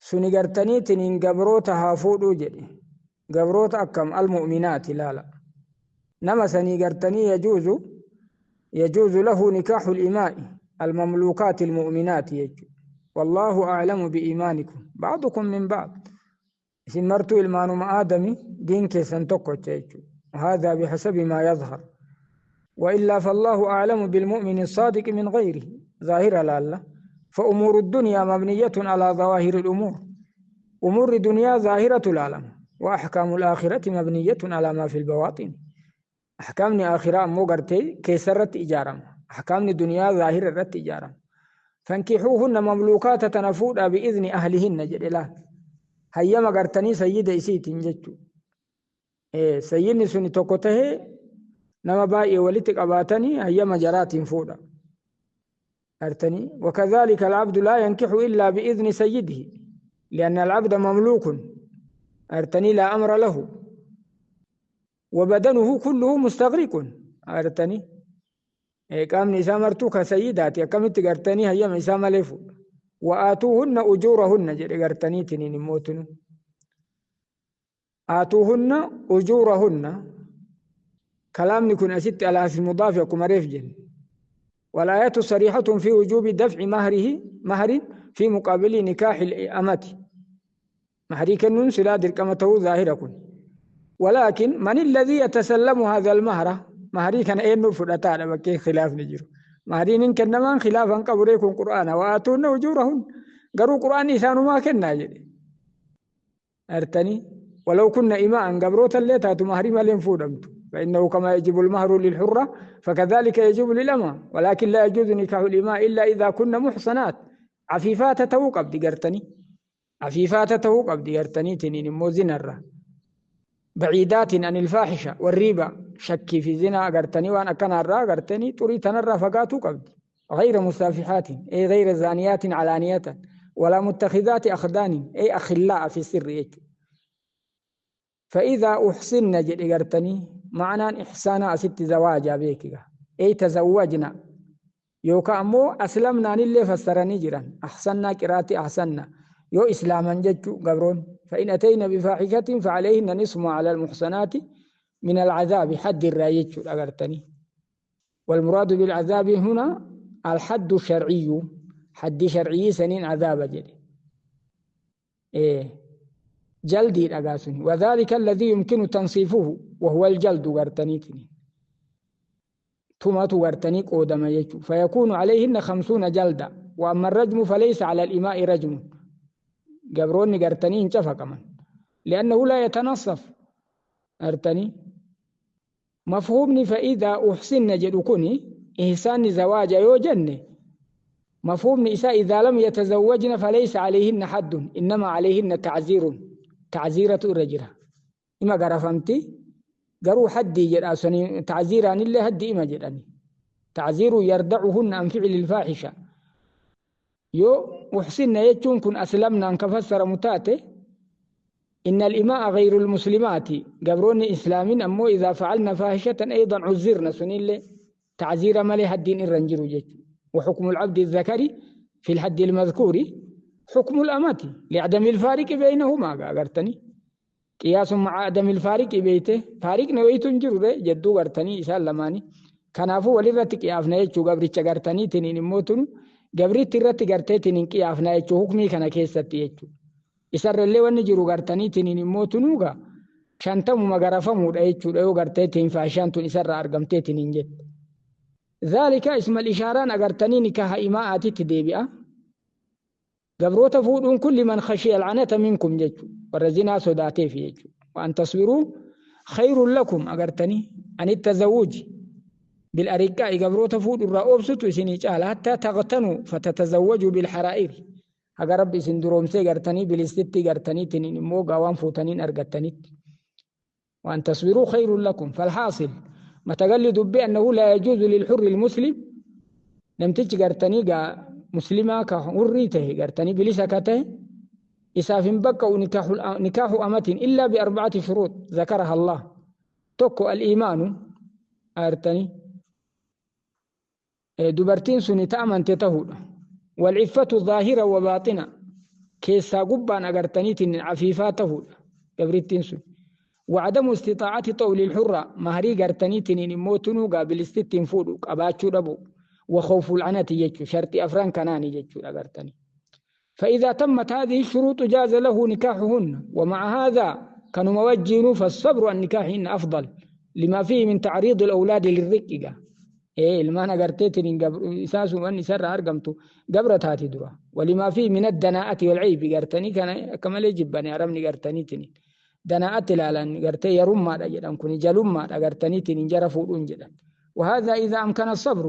suni gartaniitiniin gabroota haa fuudhuu jedhe. Gabroota akkam? Almu'minaati. Laala, nama sanii gartanii yajuuzu lahu nikaaxu limaa'i almamluukaati almu'minaati jechu. Wallaahu aclamu biimaanikum, bacdukum min bacd. Isin martuu ilmaanuma Aadami, diin keessan tokkocha jechu. وهذا بحسب ما يظهر، وإلا فالله أعلم بالمؤمن الصادق من غيره. ظاهر لالا، فأمور الدنيا مبنية على ظواهر الأمور. أمور الدنيا ظاهرة العالم، وأحكام الآخرة مبنية على ما في البواطن. أحكام آخرة مو غرتي كيسرت إجارم، أحكام الدنيا ظاهرة رت إجارم. فانكحوهن، مملوكات تنفود، بإذن أهلهن جل. هيما غرتني سيد إسيتين جتو. إيه، سيدني سني توكوته nama baay'ee walitti qabaatanii hayyama jaraatiin fuudha. أرتني وكذلك العبد لا ينكح إلا بإذن سيده، لأن العبد مملوك، أرتني لا أمر له وبدنه كله مستغرق. أرتني qaamni isaa martuu ka sayyidaati, akkamitti gartanii hayyama isaa malee fuudha? وآتوهن أجورهن jedhe gartaniitiniin immootinu. آتوهن أجورهن، كلامni kun asitti alaa fi mudaafi akkuma reef jenne. والآية صريحة في وجوب دفع مهره، مهر في مقابل نكاح الأمة. مهري كنون سلا درقمته ظاهرة كن، ولكن من الذي يتسلم هذا المهر؟ مهري كان أين فدتا؟ بكي خلاف نجر. مهرين كنمان خلافا قبريكم قرآن وآتون أجورهن، قروا قرآن إسانو ما كنا جدي أرتني. ولو كنا إماء، قبروتا اللي تاتو مهري ما لين. فإنه كما يجب المهر للحرة فكذلك يجب للأمة، ولكن لا يجوز نكاح الإماء إلا إذا كن محصنات عفيفات توقف دي. عفيفات توقف دي تنين موزن الره، بعيدات عن الفاحشة والريبة، شكي في زنا قرتني وأنا كان الرا قرتني تريد تنرى فقاتو قبدي، غير مسافحات، أي غير زانيات علانية، ولا متخذات أخدان، أي أخلاء في السر. فإذا أحصن جد قرتني، معنى إحسانا ست زواجا بيك، أي تزوجنا، يوكا أمو أسلمنا نلي فسرني جرا أحسننا قراتي أحسننا يو إسلاما جدت قبرون. فإن أتينا بفاحشة فعليهن نصف ما على المحصنات من العذاب، حد الرايج أغرتني. والمراد بالعذاب هنا الحد الشرعي، حد شرعي سنين عذاب جدي، إيه، جلدي الأقاسني، وذلك الذي يمكن تنصيفه وهو الجلد غرتني، تمات غرتني قودما يجو، فيكون عليهن 50 جلدة. وأما الرجم فليس على الإماء رجم، قبروني غرتني انشفى كمان، لأنه لا يتنصف أرتني. مفهومني فإذا أحسن جدكني إحسان زواج يوجن، مفهوم إساء إذا لم يتزوجن فليس عليهن حد، إنما عليهن تعزير، تعزيرة الرجرة إما غرفمتي قروا حدي جراسني تعزيران اللي هدي إما جراني تعزير يردعهن عن فعل الفاحشة. يو أحسن يجون كن أسلمنا أن كفسر متاته. إن الإماء غير المسلمات، قبرون إسلامين، أمو إذا فعلنا فاحشة أيضا عزرنا سنين لي تعزير مالي هدين الرنجر جيت. وحكم العبد الذكري في الحد المذكور حكم الأمة لعدم الفارق بينهما قرتني، قياس مع عدم الفارق بيته، فارق نويت جر جدو قرتني إسال لماني كنافو ولرت قيافنا يجو قبرتش قرتني تنين موتن قبرت الرت قرتي تنين قيافنا يجو حكمي كان كيست يجو isarrallee wanni jiru gartaniitiin hin mootunuuga 50 garafamuudha jechuudha yoo garteetiin faashaan tun isarra argamteetiin hin jette. ذلك اسم الإشارة أغرتني نكاح إماءاتي تديبئة قبروت فودون كل من خشي العنة منكم جيتشو والرزنا صداتي في جيتشو. وأن تصبروا خير لكم أغرتني عن التزوج. بالأرقاء قبروت فود الرأوبسط إسني جال حتى تغتنوا فتتزوجوا بالحرائر. haga rabbi isin duroomsee gartanii bilistitti gartanii tinin immoo gaawaan fuutaniin argattanitti. وأن تصبروا خير لكم. فالحاصل ما تقلد بأنه لا يجوز للحر المسلم نمتج قرتني مسلمة كحريته قرتني بلسكته إساف بكى نكاح أمة إلا بأربعة شروط ذكرها الله. تكو الإيمان أرتني دبرتين سنة تأمن تتهود والعفة ظاهرة وباطنة كيسا قبان أقرتني تن عفيفاته قبرتين سن وعدم استطاعة طول الحرة مهري قرتني تنين موتنو قابل استتين فودو أباتشو ربو وخوف العنة يجو شرط أفران كناني يجو أقرتني. فإذا تمت هذه الشروط جاز له نكاحهن. ومع هذا كانوا موجهين فالصبر عن نكاحهن أفضل لما فيه من تعريض الأولاد للرقة. إيه المعنى قرتيتني إساسو أني سر أرقمتو قبرت هاتي درا. ولما فيه من الدناءة والعيب قرتني كان كما يجب أن أرمني قرتني تنين دناءة لالان قرتي يرم ما رجلان كوني جلم ما قرتني تنين جرفوا جدا. وهذا إذا أمكن الصبر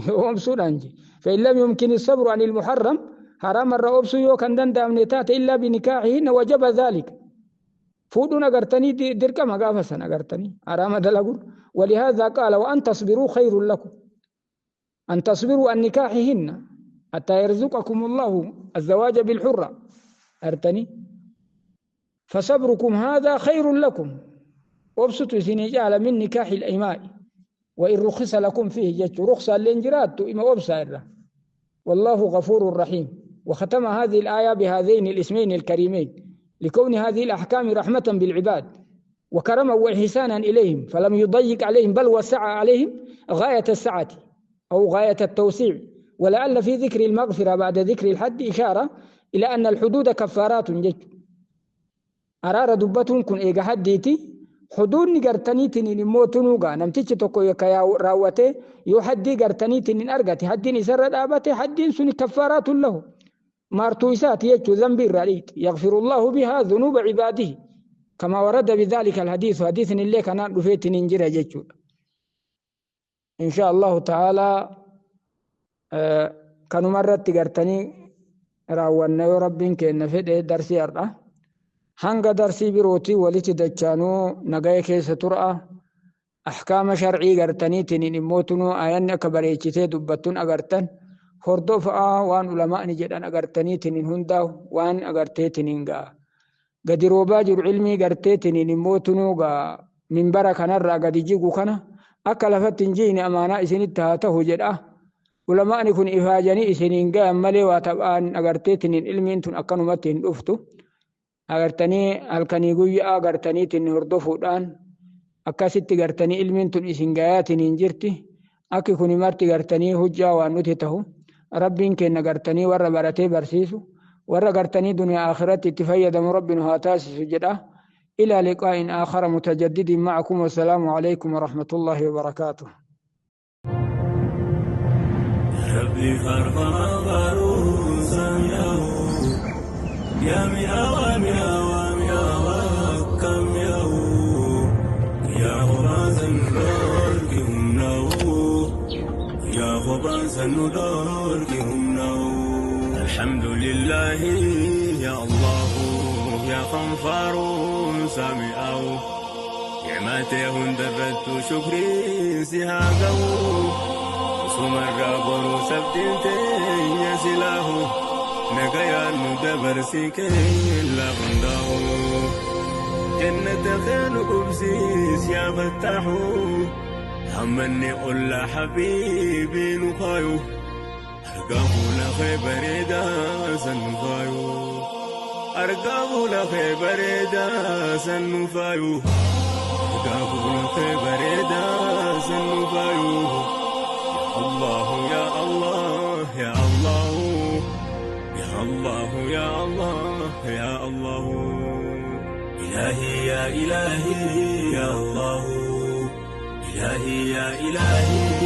وأمسوا فإن لم يمكن الصبر عن المحرم حرام الرؤوس يو كان دندم نتات إلا بنكاحهن وجب ذلك. فودنا قرتني دركما قافسنا قرتني حرام دلقون. ولهذا قال وأن تصبروا خير لكم أن تصبروا عن نكاحهن حتى يرزقكم الله الزواج بالحرة أرتني فصبركم هذا خير لكم. وابسطوا سنجال من نكاح الإماء وإن رخص لكم فيه جت رخصة للإنجرات إما وابصر. والله غفور رحيم. وختم هذه الآية بهذين الاسمين الكريمين لكون هذه الأحكام رحمة بالعباد وكرما وإحسانا إليهم، فلم يضيق عليهم بل وسع عليهم غاية السعة أو غاية التوسيع. ولعل في ذكر المغفرة بعد ذكر الحد إشارة إلى أن الحدود كفارات جت. أرار دبتون كن إيجا حديتي حدود نقرتني تنين موتنوغا نمتيش تقو يكيا راوته يحدي قرتني تنين أرقتي حدين سرد آبته حدين سن كفارات له مارتويسات يجو ذنب الرأيت يغفر الله بها ذنوب عباده كما ورد بذلك الحديث حديث اللي كان رفيت ننجر جيتشو. إن شاء الله تعالى كانوا مرة تقرتني راوانا يا ربين كأن في درسي أربعة hanga darsii birootii walitti dachaanuu nagaya keessa tura ahkaama sharcii gartaniitiin immootunuu ayanni akka bareechitee dubbattuun agartan hordofaa waan ulamaani jedhan agartaniitiin hundaa waan agarteetiin ga'a gadi roobaa jiru ilmii garteetiin immootunuu ga'a minbara kanarraa gadi jigu kana akka lafatti hin jiine amaanaa isinitti haa ta'u jedha. Ulamaani kun ifaajanii isiniin ga'an malee waa taphaan agarteetiin ilmiin tun akkanumatti hin dhuftu. Agartanii halkanii guyyaa agartaniitiin hordofuudhaan akkasitti gartanii ilmiin tun isin gayaatiin hin jirti. Akki kun marti gartanii hojjaa waan nuti ta'u rabbiin kenna gartanii warra baratee barsiisu warra gartanii duniyaa akhiratti itti fayyadamu rabbiin haa taasisu jedha. إلى لقاء آخر متجدد معكم والسلام عليكم ورحمة الله وبركاته. ربي يا مئة مئة ومئة وكم يا خبازا دوركهم نو يا خبازا دوركهم نو. الحمد لله يا الله يا خنفار سامئو نعمته درت شكري سهاقو سمر برو سبتين يا سلاه نقيا ندبر سكين لغندو جنة خير قبسيس يا فتاحو همني قل حبيبي نخايو أرقاه لخي بريدا سنفايو أرقاه لخي بريدا سنفايو أرقاه لخي بريدا سنفايو. يا الله يا الله يا الله يا الله يا الله يا الله. إلهي يا إلهي يا الله إلهي يا إلهي.